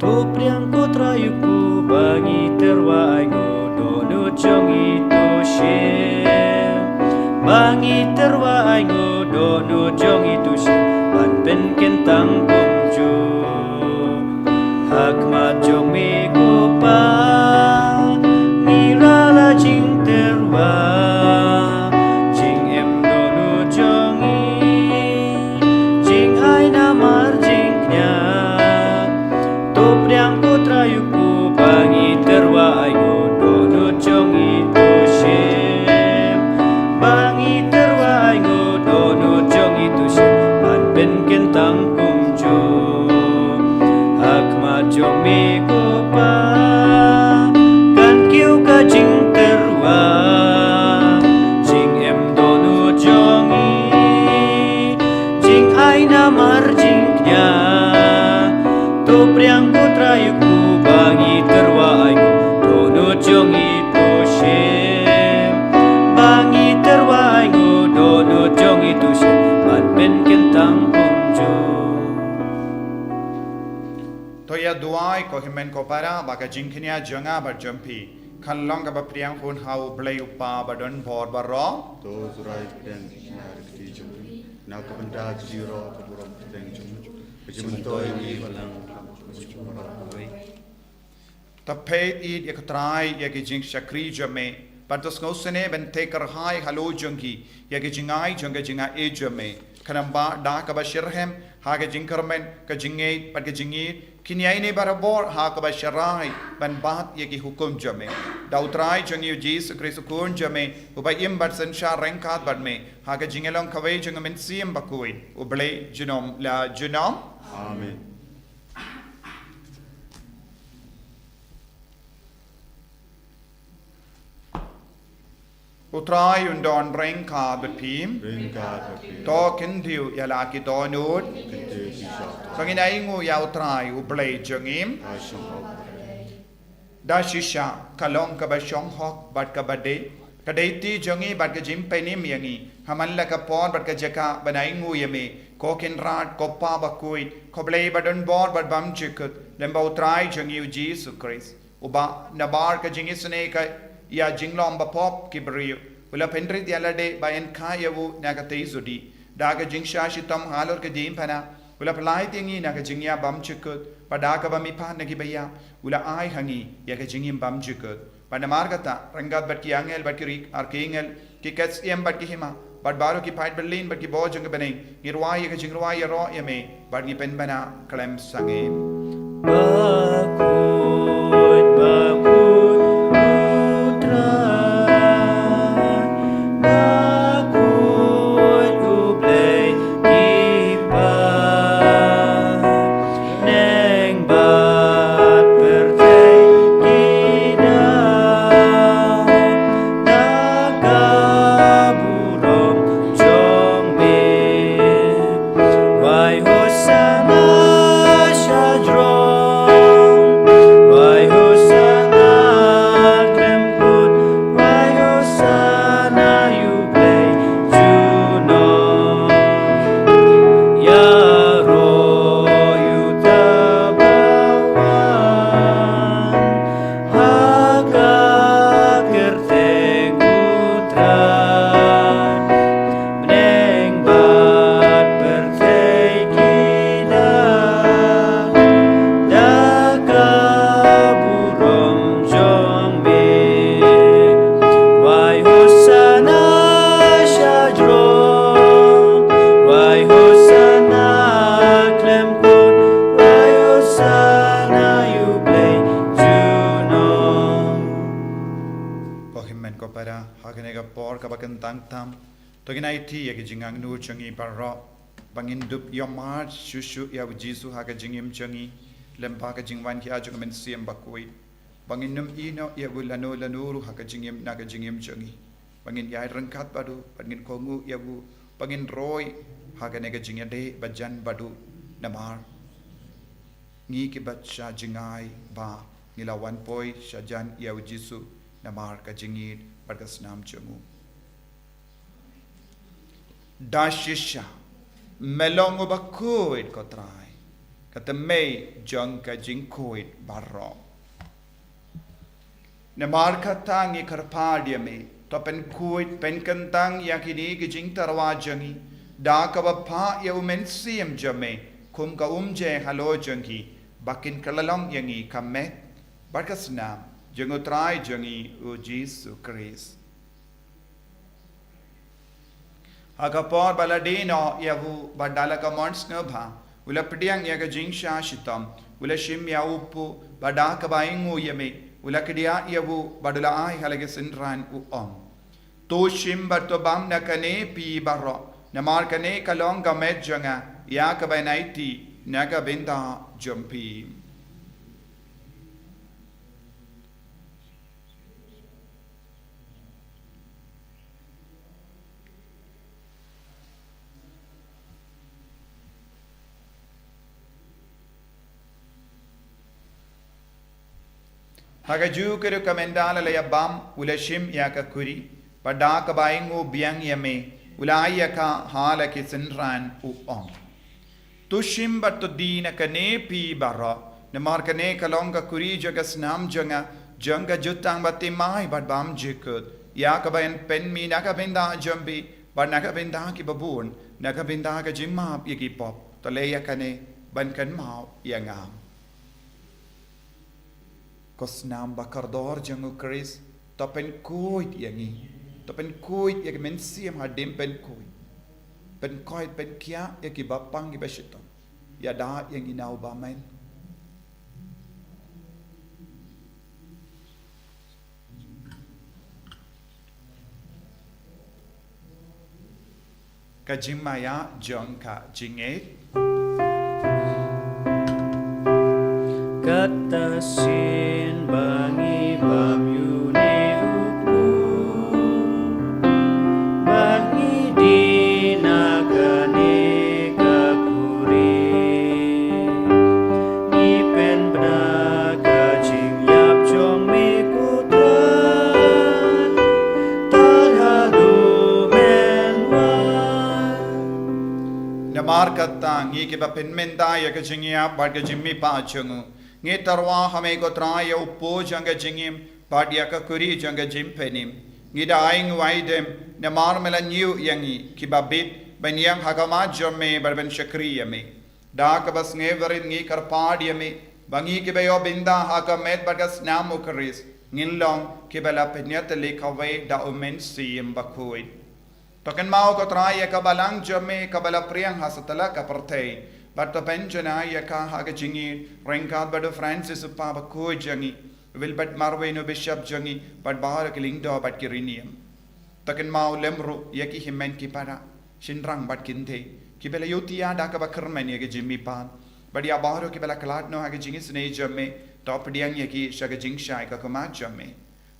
To pdiang ko Trai u kpu ba ngi tyrwa ainguh dohnud jong ngi to shim. Ba ngi tyrwa ainguh dohnud jong ngi to shim, ban pynkyntang kumjuh ha khmat jong me ko Pa. Ngi rai la jingtyrwa, jingim dohnud jong ngi, jingai namar jingkñia. To pdiang ko Trai u kpu ba ngi tyrwa ainguh dohnud jong ngi to shim. Ba ngi tyrwa ainguh dohnud jong ngi to shim, ban pynkyntang kumjuh ha khmat jong me ko Pa. Kan kiew ka jingtyrwa, jingim dohnud jong ngi, jingai namar jingkñia. To pdiang ko Trai u kpu ba ngi tyrwa ainguh dohnud jong ngi to shim. Ba ngi tyrwa ainguh dohnud jong ngi to shim, ban pynkyntang kumjuh. To ïa duwai ko hynmen ko para, ba ka jingkñia jong nga bad jong phi kan long kaba pdiang hun ha U Blei U Kpa badonbor baroh. To Trai pdiang jingkñia ha ka kti jong phi, na ka bynta jong baroh ka burom kyrteng jong me. Ka jingmyntoi jong me ba long jong baroh kawei. To peit ïa ko Trai ïa ki jingshakri jong me, bad to sngewsynei ban theh kyrhai halor jong ki ïa ki jingai jong ka jingaiei jong me. Khnang ba da kaba shitrhem ha ka jingkyrmen, ka jingngeit bad ka jingïeit, kin ïaineh barabor ha kaba sharai ban bat ïa ki hukum jong me. Da U Trai jong ngi U Jisu Khrist U Khun jong me, uba im bad synshar ryngkat bad me ha ka jingïalong kawei jong U Mynsiem Bakhuid, U Blei junom la junom. Amen. U Trai un don ryngkat bad phi. Ryngkat bad phi. To kyntiew ïa la ki dohnud. Kyntiew ki shah. To ngin ainguh ïa U Trai U Blei jong ngi. Ka shong hok. Da shisha ka long kaba shong hok bad kaba dei, ka dei ti jong ngi bad ka jingpynim ïa ngi ha man la ka por bad ka jaka ban ainguh ïa me, ko Kynrad, ko Pa Bakhuid, ko Blei ba don bor bad bymjukut, lem bad U Trai jong ngi U Jisu Khrist, uba nabar ka jingisynei ka ïa jinglong bapop ki briew u la pynrit ïa lade ba yn kha ïa u na ka tei zudi. Da ka jingshah shitom halor ka diengphna u la pyllait ïa ngi na ka jingïap bymjukut, bad da kaba mihpat na ki baïap u la ai ha ngi ïa ka jingim bymjukut. Bad namar kata, ryngkat bad ki angel bad ki ri-, arkangel, ki kat syiem bad ki hima, bad baroh ki paid byllien bad ki bor jong ka bneng, ngi rwai ïa ka jingrwai ïaroh ïa me, bad ngi pynbna khlem sangeh. Bakhuid, bakhuid U Trai, bakhuid U Blei ki paid, bneng bad pyrthei ki dap da ka burom jong me. Wai Hosanna shajrong, wai Hosanna khlem kut, wai Hosanna ïa U Blei junom. Ïaroh ïa uta ba wan ha ka kyrteng U Trai. Bneng bad pyrthei ki dap da ka burom jong me. Wai Hosanna shajrong, wai Hosanna khlem kut, wai Hosanna ïa U Blei junom. Ko hynmen ko para, ha kane ka por kaba kyntang tam, to ngin aiti ïa ka jingangnud jong ngi baroh, ba ngin dup ïohmad shuh shuh ïa U Jisu ha ka jingim jong ngi, lem bad ka jingwan khia jong U Mynsiem Bakhuid, ba ngin ym ïehnoh ïa u lano lano ruh ha ka jingim, na ka jingim jong ngi, ba ngin ïaid ryngkat bad u, ba ngin kohnguh ïa u, ba ngin roi ha kane ka jingïadei ba jan bad u, namar ngi kiba shah jngai ba ngi la wan poi shajan ïa U Jisu namar ka jingïeit bad ka snam jong u. Da shisha me long uba khuid, ko Trai, ka tymmen jong ka jingkhuid baroh. Namar kata ngi kyrpad ïa me, to pynkhuid pynkyntang ïa kine ki jingtyrwa jong ngi da kaba phah ïa U Mynsiem jong me kum ka umjai halor jong ngi, ba kin kylla long ïa ngi ka met bad ka snam jong U Trai jong ngi U Jisu Khrist. Ha ka por ba la die noh ïa u, bad da la ka mon sngewbha u la pdiang ïa ka jingshah shitom, u la shim ïa u paw, bad da kaba ainguh ïa me u la kdiah ïa u, bad u la ai ha la ki synran, u ong: To shim bad to bam na kane phi baroh, namar kane ka long ka met jong nga ïa kaba yn aiti na ka bynta jong phi. Ha kajuh ka rukom ynda la ïa bam, u la shim ïa ka khuri, bad da kaba ainguh biang ïa me u la ai ïa ka ha la ki synran, u ong: To shim bad to die na kane phi baroh, namar kane ka long ka khuri jong ka snam jong nga, jong ka jutang bathymmai bad bymjukut, ïa kaba yn pynmih na ka bynta jong phi bad na ka bynta kiba bun, na ka bynta ka jingmap ïa ki pop. To leh ïa kane ban kynmaw ïa nga. Ko snam ba kordor jong U Khrist, to pynkhuid ïa ngi, to pynkhuid ïa ka mynsiem hadien pynkhuid. Pynkoit pynkhiah ïa kiba pang kiba shitom. Ïada ïa ngi na u bymman. Ka jingmaïa jong ka jingngeit. Kata sien ba ngi bam ïa une u kpu, ba ngi die na kane ka khuri. Ngi pynbna ka jingïap jong me ko Trai, tad haduh men wan. Namar kata ngi kiba pynmynta ïa ka jingïap bad ka jingmihpat jong u, ngi tyrwa ha me ko Trai ïa u kpu jong ka jingim bad ïa ka khuri jong ka jingpynim. Ngi da ainguh aidem namar me la ñiew ïa ngi kiba bit ban ïeng ha khmat jong me bad ban shakri ïa me. Da kaba sngewrit ngi kyrpad ïa me ba ngi kiba ïoh bynta ha ka met bad ka snam u Khrist ngin long kiba la pynïatylli kawei da u Mynsiem Bakhuid. To kynmaw ko Trai ïa ka balang jong me kaba la pdiang ha satlak ka pyrthei, bad to pynjanai ïa ka ha ka jingïeit ryngkat bad u Francis u kpa bakhuid jong ngi, u Wilbert Marwei u bishop jong ngi, bad baroh ki lyngdoh bad ki riewniam. To kynmaw lem ruh ïa ki hynmen ki para, shynrang bad kynthei, kiba la ïohthiah da kaba kyrmen ïa ka jingmihpat, bad ïa baroh kiba la khlad noh ha ka jingisynei jong me, to pdiang ïa ki sha ka jingshai ka khmat jong me.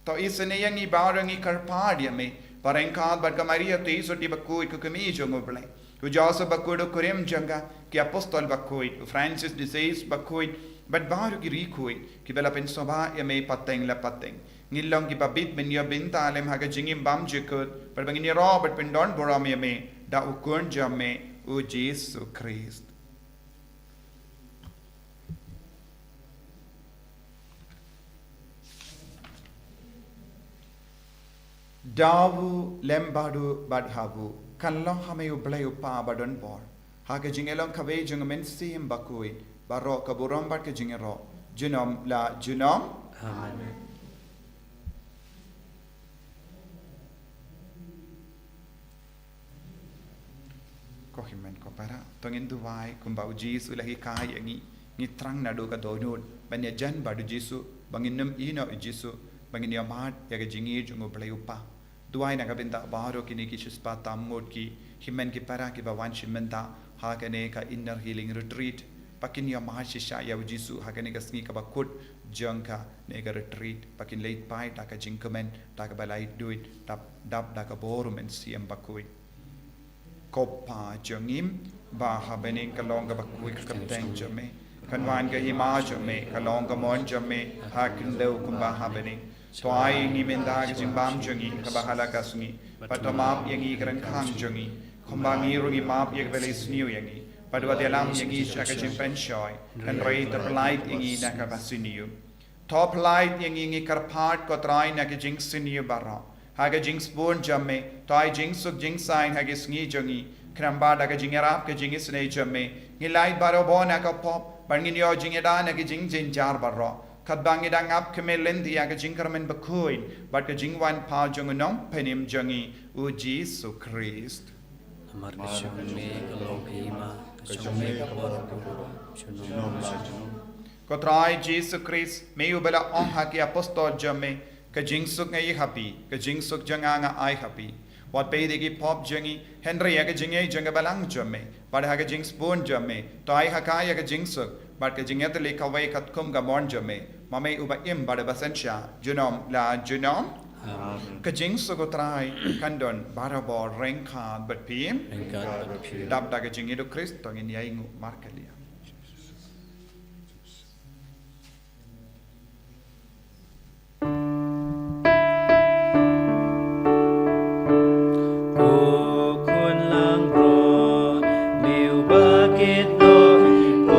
To isynei ïa ngi baroh, ngi kyrpad ïa me ba ryngkat bad ka Maria Theisotti bakhuid ka kmie jong U Blei, u Joseph bakhuid u kurim jong ka, ki apostol bakhuid, u Francis de Sales bakhuid, bad baroh ki riewkhuid kiba la pynsngewbha ïa me pateng la pateng, ngin long kiba bit ban ïoh bynta lem ha ka jingim bymjukut, bad ba ngin ïaroh bad pyndon burom ïa me da u Khun jong me u Jisu Khrist. Da u lem bad u bad ha u, kan long ha me U Blei U Kpa badonbor, ha ka jingïalong kawei jong U Mynsiem Bakhuid, baroh ka burom bad ka jingïaroh junom la junom. Amen. Ko hynmen ko para, to ngin duwai kumba u Jisu u la hikai ïa ngi. Ngi thrang naduh ka dohnud ban ïajan bad u Jisu, ba ngin nym ïehnoh ïa u Jisu, ba ngin ïohmad ïa ka jingïeit jong U Blei U Kpa. Duwai na ka bynta baroh kine ki shispah tam ngut ki hynmen ki para kiba wan shim bynta ha kane ka Inner Healing Retreat, ba kin ïohmad shisha ïa u Jisu ha kane ka sngi kaba kut jong kane ka retreat, ba kin leit phai da ka jingkmen, da kaba laitluid, dap, dap da ka bor U Mynsiem Bakhuid. Ko Pa jong ngi ba ha bneng, ka long kaba khuid ka kyrteng jong me. Kan wan ka hima jong me, ka long ka mon jong me ha khyndew kumba ha bneng. To ai ïa ngi mynta ka jingbam jong ngi kaba ha la ka sngi. Bad to map ïa ngi ki ryngkang jong ngi, kumba ngi ruh ngi map ïa kiba la isniew ïa ngi. Bad wat ïalam ïa ngi sha ka jingpynshoi, hynrei to pyllait ïa ngi na kaba sniew. To pyllait ïa ngi, ngi kyrpad ko Trai, na ki jingsniew baroh. Ha ka jingsbun jong me, to ai jingsuk jingsaiñ ha ki sngi jong ngi. Khnang ba da ka jingïarap ka jingisynei jong me, ngin lait barabor na ka pop, bad ngin ïoh jingïada na ki jingjynjar baroh, katba ngi dang ap khmih lynti ïa ka jingkyrmen bakhuid bad ka jingwan phai jong u Nongpynim jong ngi, u Jisu Khrist. Namar ka jong me ka long ka hima, ka jong me ka bor, ka bor, junom la junom. Ko Trai Jisu Khrist, me uba la ong ha ki apostol jong me, ka jingsuk nga ai ha phi, ka jingsuk jong nga nga ai ha phi. Wat peit ïa ki pop jong ngi, hynrei ïa ka jingngeit jong ka balang jong me. Bad ha ka jingsbun jong me, to ai ha ka ïa ka jingsuk bad ka jingïatylli kawei katkum ka mon jong me, ma me uba im bad uba synshar junom la junom. Amen. Ka jingsuk u Trai kan don barabor ryngkat bad phi. Ryngkat bad phi. Dap da ka jingïeit u Khrist to ngin ïainguh markylliang. Ko Khun langbrot, me uba kit noh ïa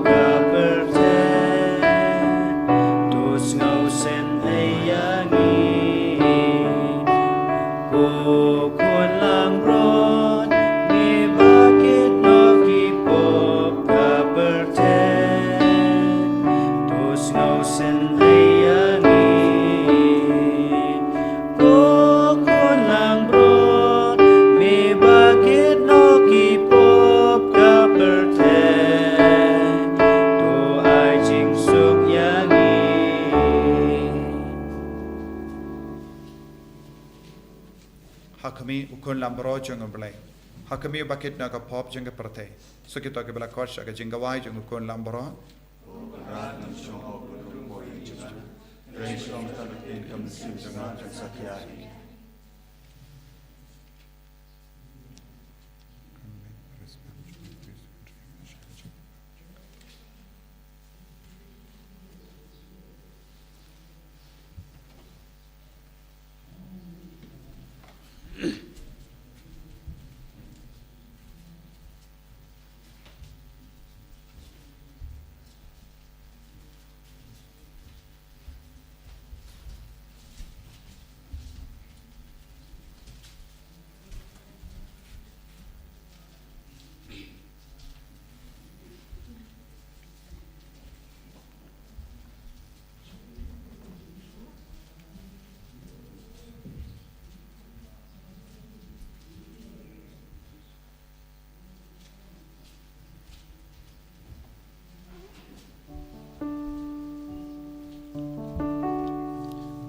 ka pyrthei, to sngewsynei ïa ngi. Ko Khun langbrot, me uba kit noh ïa ka Khmih, u Khun Lambaroh jong U Blei. Ha khmih, u ba kit na ka pop jong ka pyrthei. Sa kito kiba la khot sha ka jingkawei jong u Khun Lambaroh.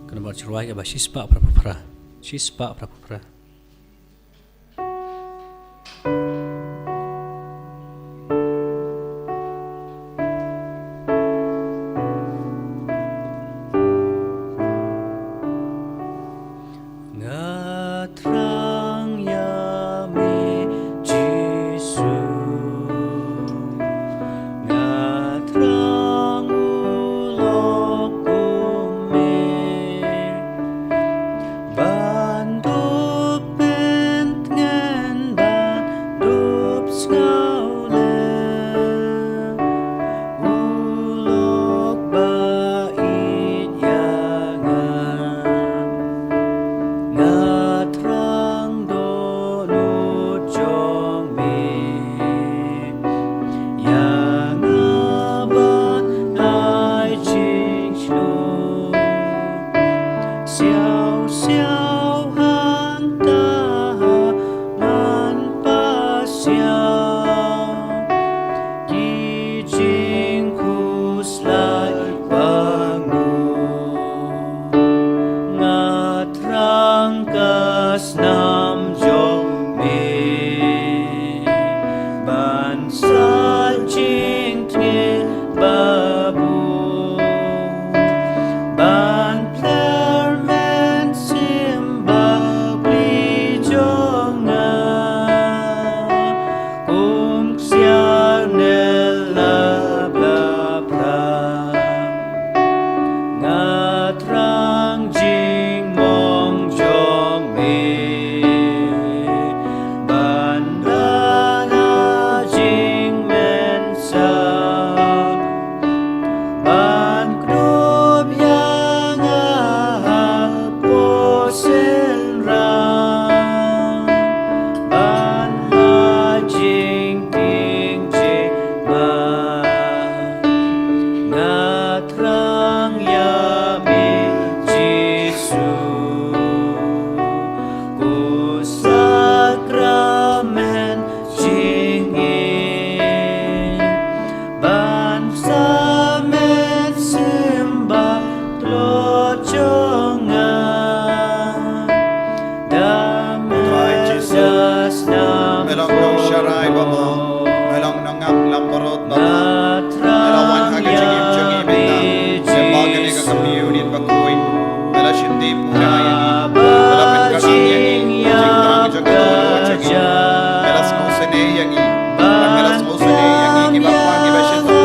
Ka nambar shuwa ka ba shispah phra phra. Shispah phra phra. Nga thrang ïa me, Jisu. Nga thrang u lok kum me. Ban dup pyntngen, ban dup sngewlem. U lok ba ïeit ïa nga. Nga thrang dohnud jong me. Ïa nga ban ai jingshlur. Siaw siaw hangta ngan pasiaw. Ki jingkhuslai ba ngur. Nga thrang ka snam jong me. Ban sa jingtngit ba bun. Ban pler mynsiem ba pli jong nga. Kum ksiar ne la bla pra. Nga thrang jingmong jong me. Ban da la jingmynsaw. Ban kdup ïa nga hapoh synran. Ban la jingtieng jingma. Nga thrang ïa me Jisu. Ko sakramen jingim. Ban sa mynsiem ba tlot jong nga. Da me Trai Jisu, da snam me long nongshakri ba bha, me long nongap lambarot ba bha. Me la wan ha ka jingim jong ngi mynta. Me ba kane ka communion ba khuid. Me la shim dei pura ïa ngi. Me la pynkylla ïa ngi. Jingthrang jong ka dohnud jong ngi. Me la sngewsynei ïa ngi. Me la sngewsynei ïa ngi kiba pang kiba shitom.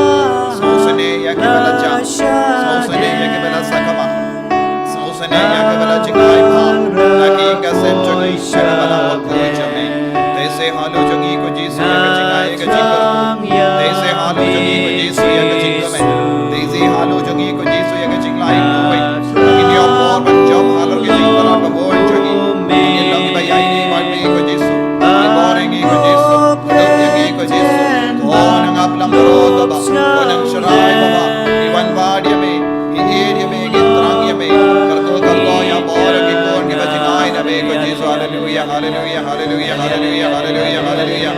Sngewsynei ïa kiba la jam. Sngewsynei ïa kiba la sakma. Sngewsynei ïa kiba la jingai bha. Na ki ïing ka sem jong ngi, ïa kiba la wan khuid jong ngi. Te sa halor jong ngi ko Jisu ïa ka jingai ïa ka jingkyrkhu. Te sa halor jong ngi ko Jisu ïa ka jingkmen. Te sa halor jong ngi ko Jisu ïa ka jinglait kawei. Ba ngin ïoh bor ban jop halor ka jingpynlong ba bun jong ngi. Ba ngin long kiba ïaineh bad me ko Jisu. Ngi bor ïa ngi ko Jisu. Kdup ïa ngi ko Jisu. Ko nongap lambarot ba bha. Ko nongsharai ba bha. Ngi wanbad ïa me. Ngi ïeit ïa me. Ngi thrang ïa me. Kyrkhu kyrdoh ïa bor ïa ki khun kiba jingai na me ko Jisu. Haleluia, haleluia, haleluia, haleluia, haleluia, haleluia.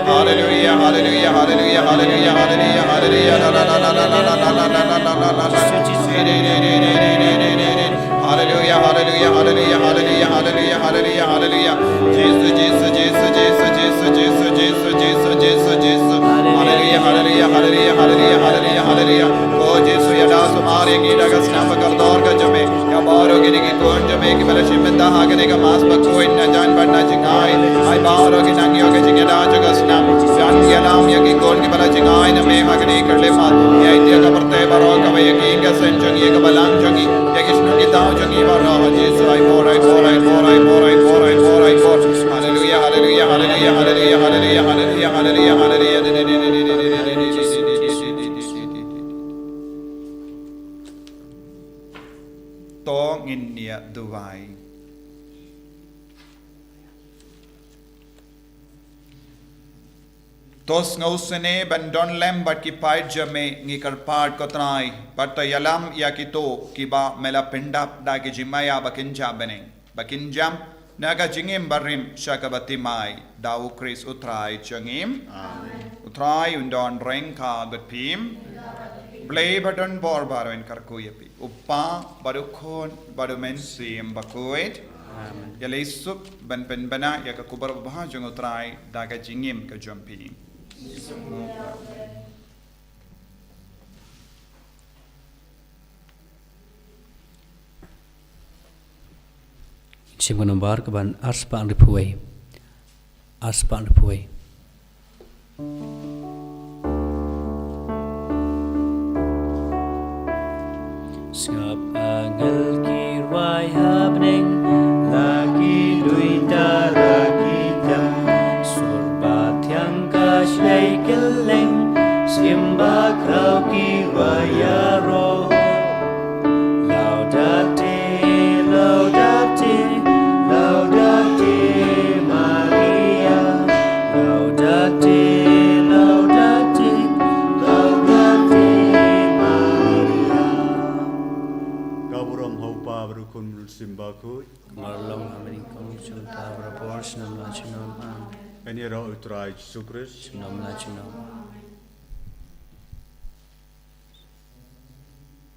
Haleluia, haleluia, haleluia, haleluia, haleluia, haleluia. La, la, la. Hallelujah, hallelujah, hallelujah, hallelujah, hallelujah, hallelujah, hallelujah. Jesu, Jesu, Jesu, Jesu, Jesu, Jesu, Jesu, Jesu, Jesu. Hallelujah, hallelujah, hallelujah, hallelujah, hallelujah. Oh Jesu, ïada sumar ïa ngi da ka snam ba kordor ka jong me. Ïa baroh kine ki khun jong me kiba la shim bynta ha kane ka mass bakhuid na jan bad na jngai. Ai baroh ki nang ïoh ka jingïada jong ka snam. Jan ïalam ïa ki khun kiba la jngai na me ha kane ka khyllipmat. Ïa ïa ka pyrthei baroh kaba ïa ki, ïa ka seng jong ngi, ïa ka balang jong ngi. Ïa ki shnong ki thaw jong ngi baroh, Jesu, ai por, ai por, ai por. Haleluya, haleluya, haleluya. To ngin ïa duwai. To sngewsynei ban don lem bad ki paid jong me, ngi kyrpad ko Trai, bad to ïalam ïa kito kiba me la pyndap da ki jingmaïa ba kynja bneng, ba kynjam na ka jingim barim sha kaba thymmai, da U Khrist U Trai jong ngi. Amen. U Trai un don ryngkat bad phi. Blei ba don bor baroh un kyrkhu ïa phi. U Kpa bad U Khun bad U Mynsiem Bakhuid. Amen. Ïa lei suk ban pynbna ïa ka khubor babha jong U Trai da ka jingim ka jong phi. Shim ka nombar ka ban arspah hynriewphew wei. Arspah hynriewphew wei. Sngap angel ki rwai ha bneng, la ki duh ta la ki tem, sur ba thiang ka shlei kylleng, shim ba khraw ki rwai ïaroh. Laudate, laudate, laudate Maria. Laudate, laudate, laudate Maria. Ka burom ha U Kpa bad U Khun bad U Mynsiem Bakhuid. Mar long ha bneng kum shynta barabor, junom la junom. Amen. Ngi ïaroh U Trai Jisu Khrist. Junom la junom.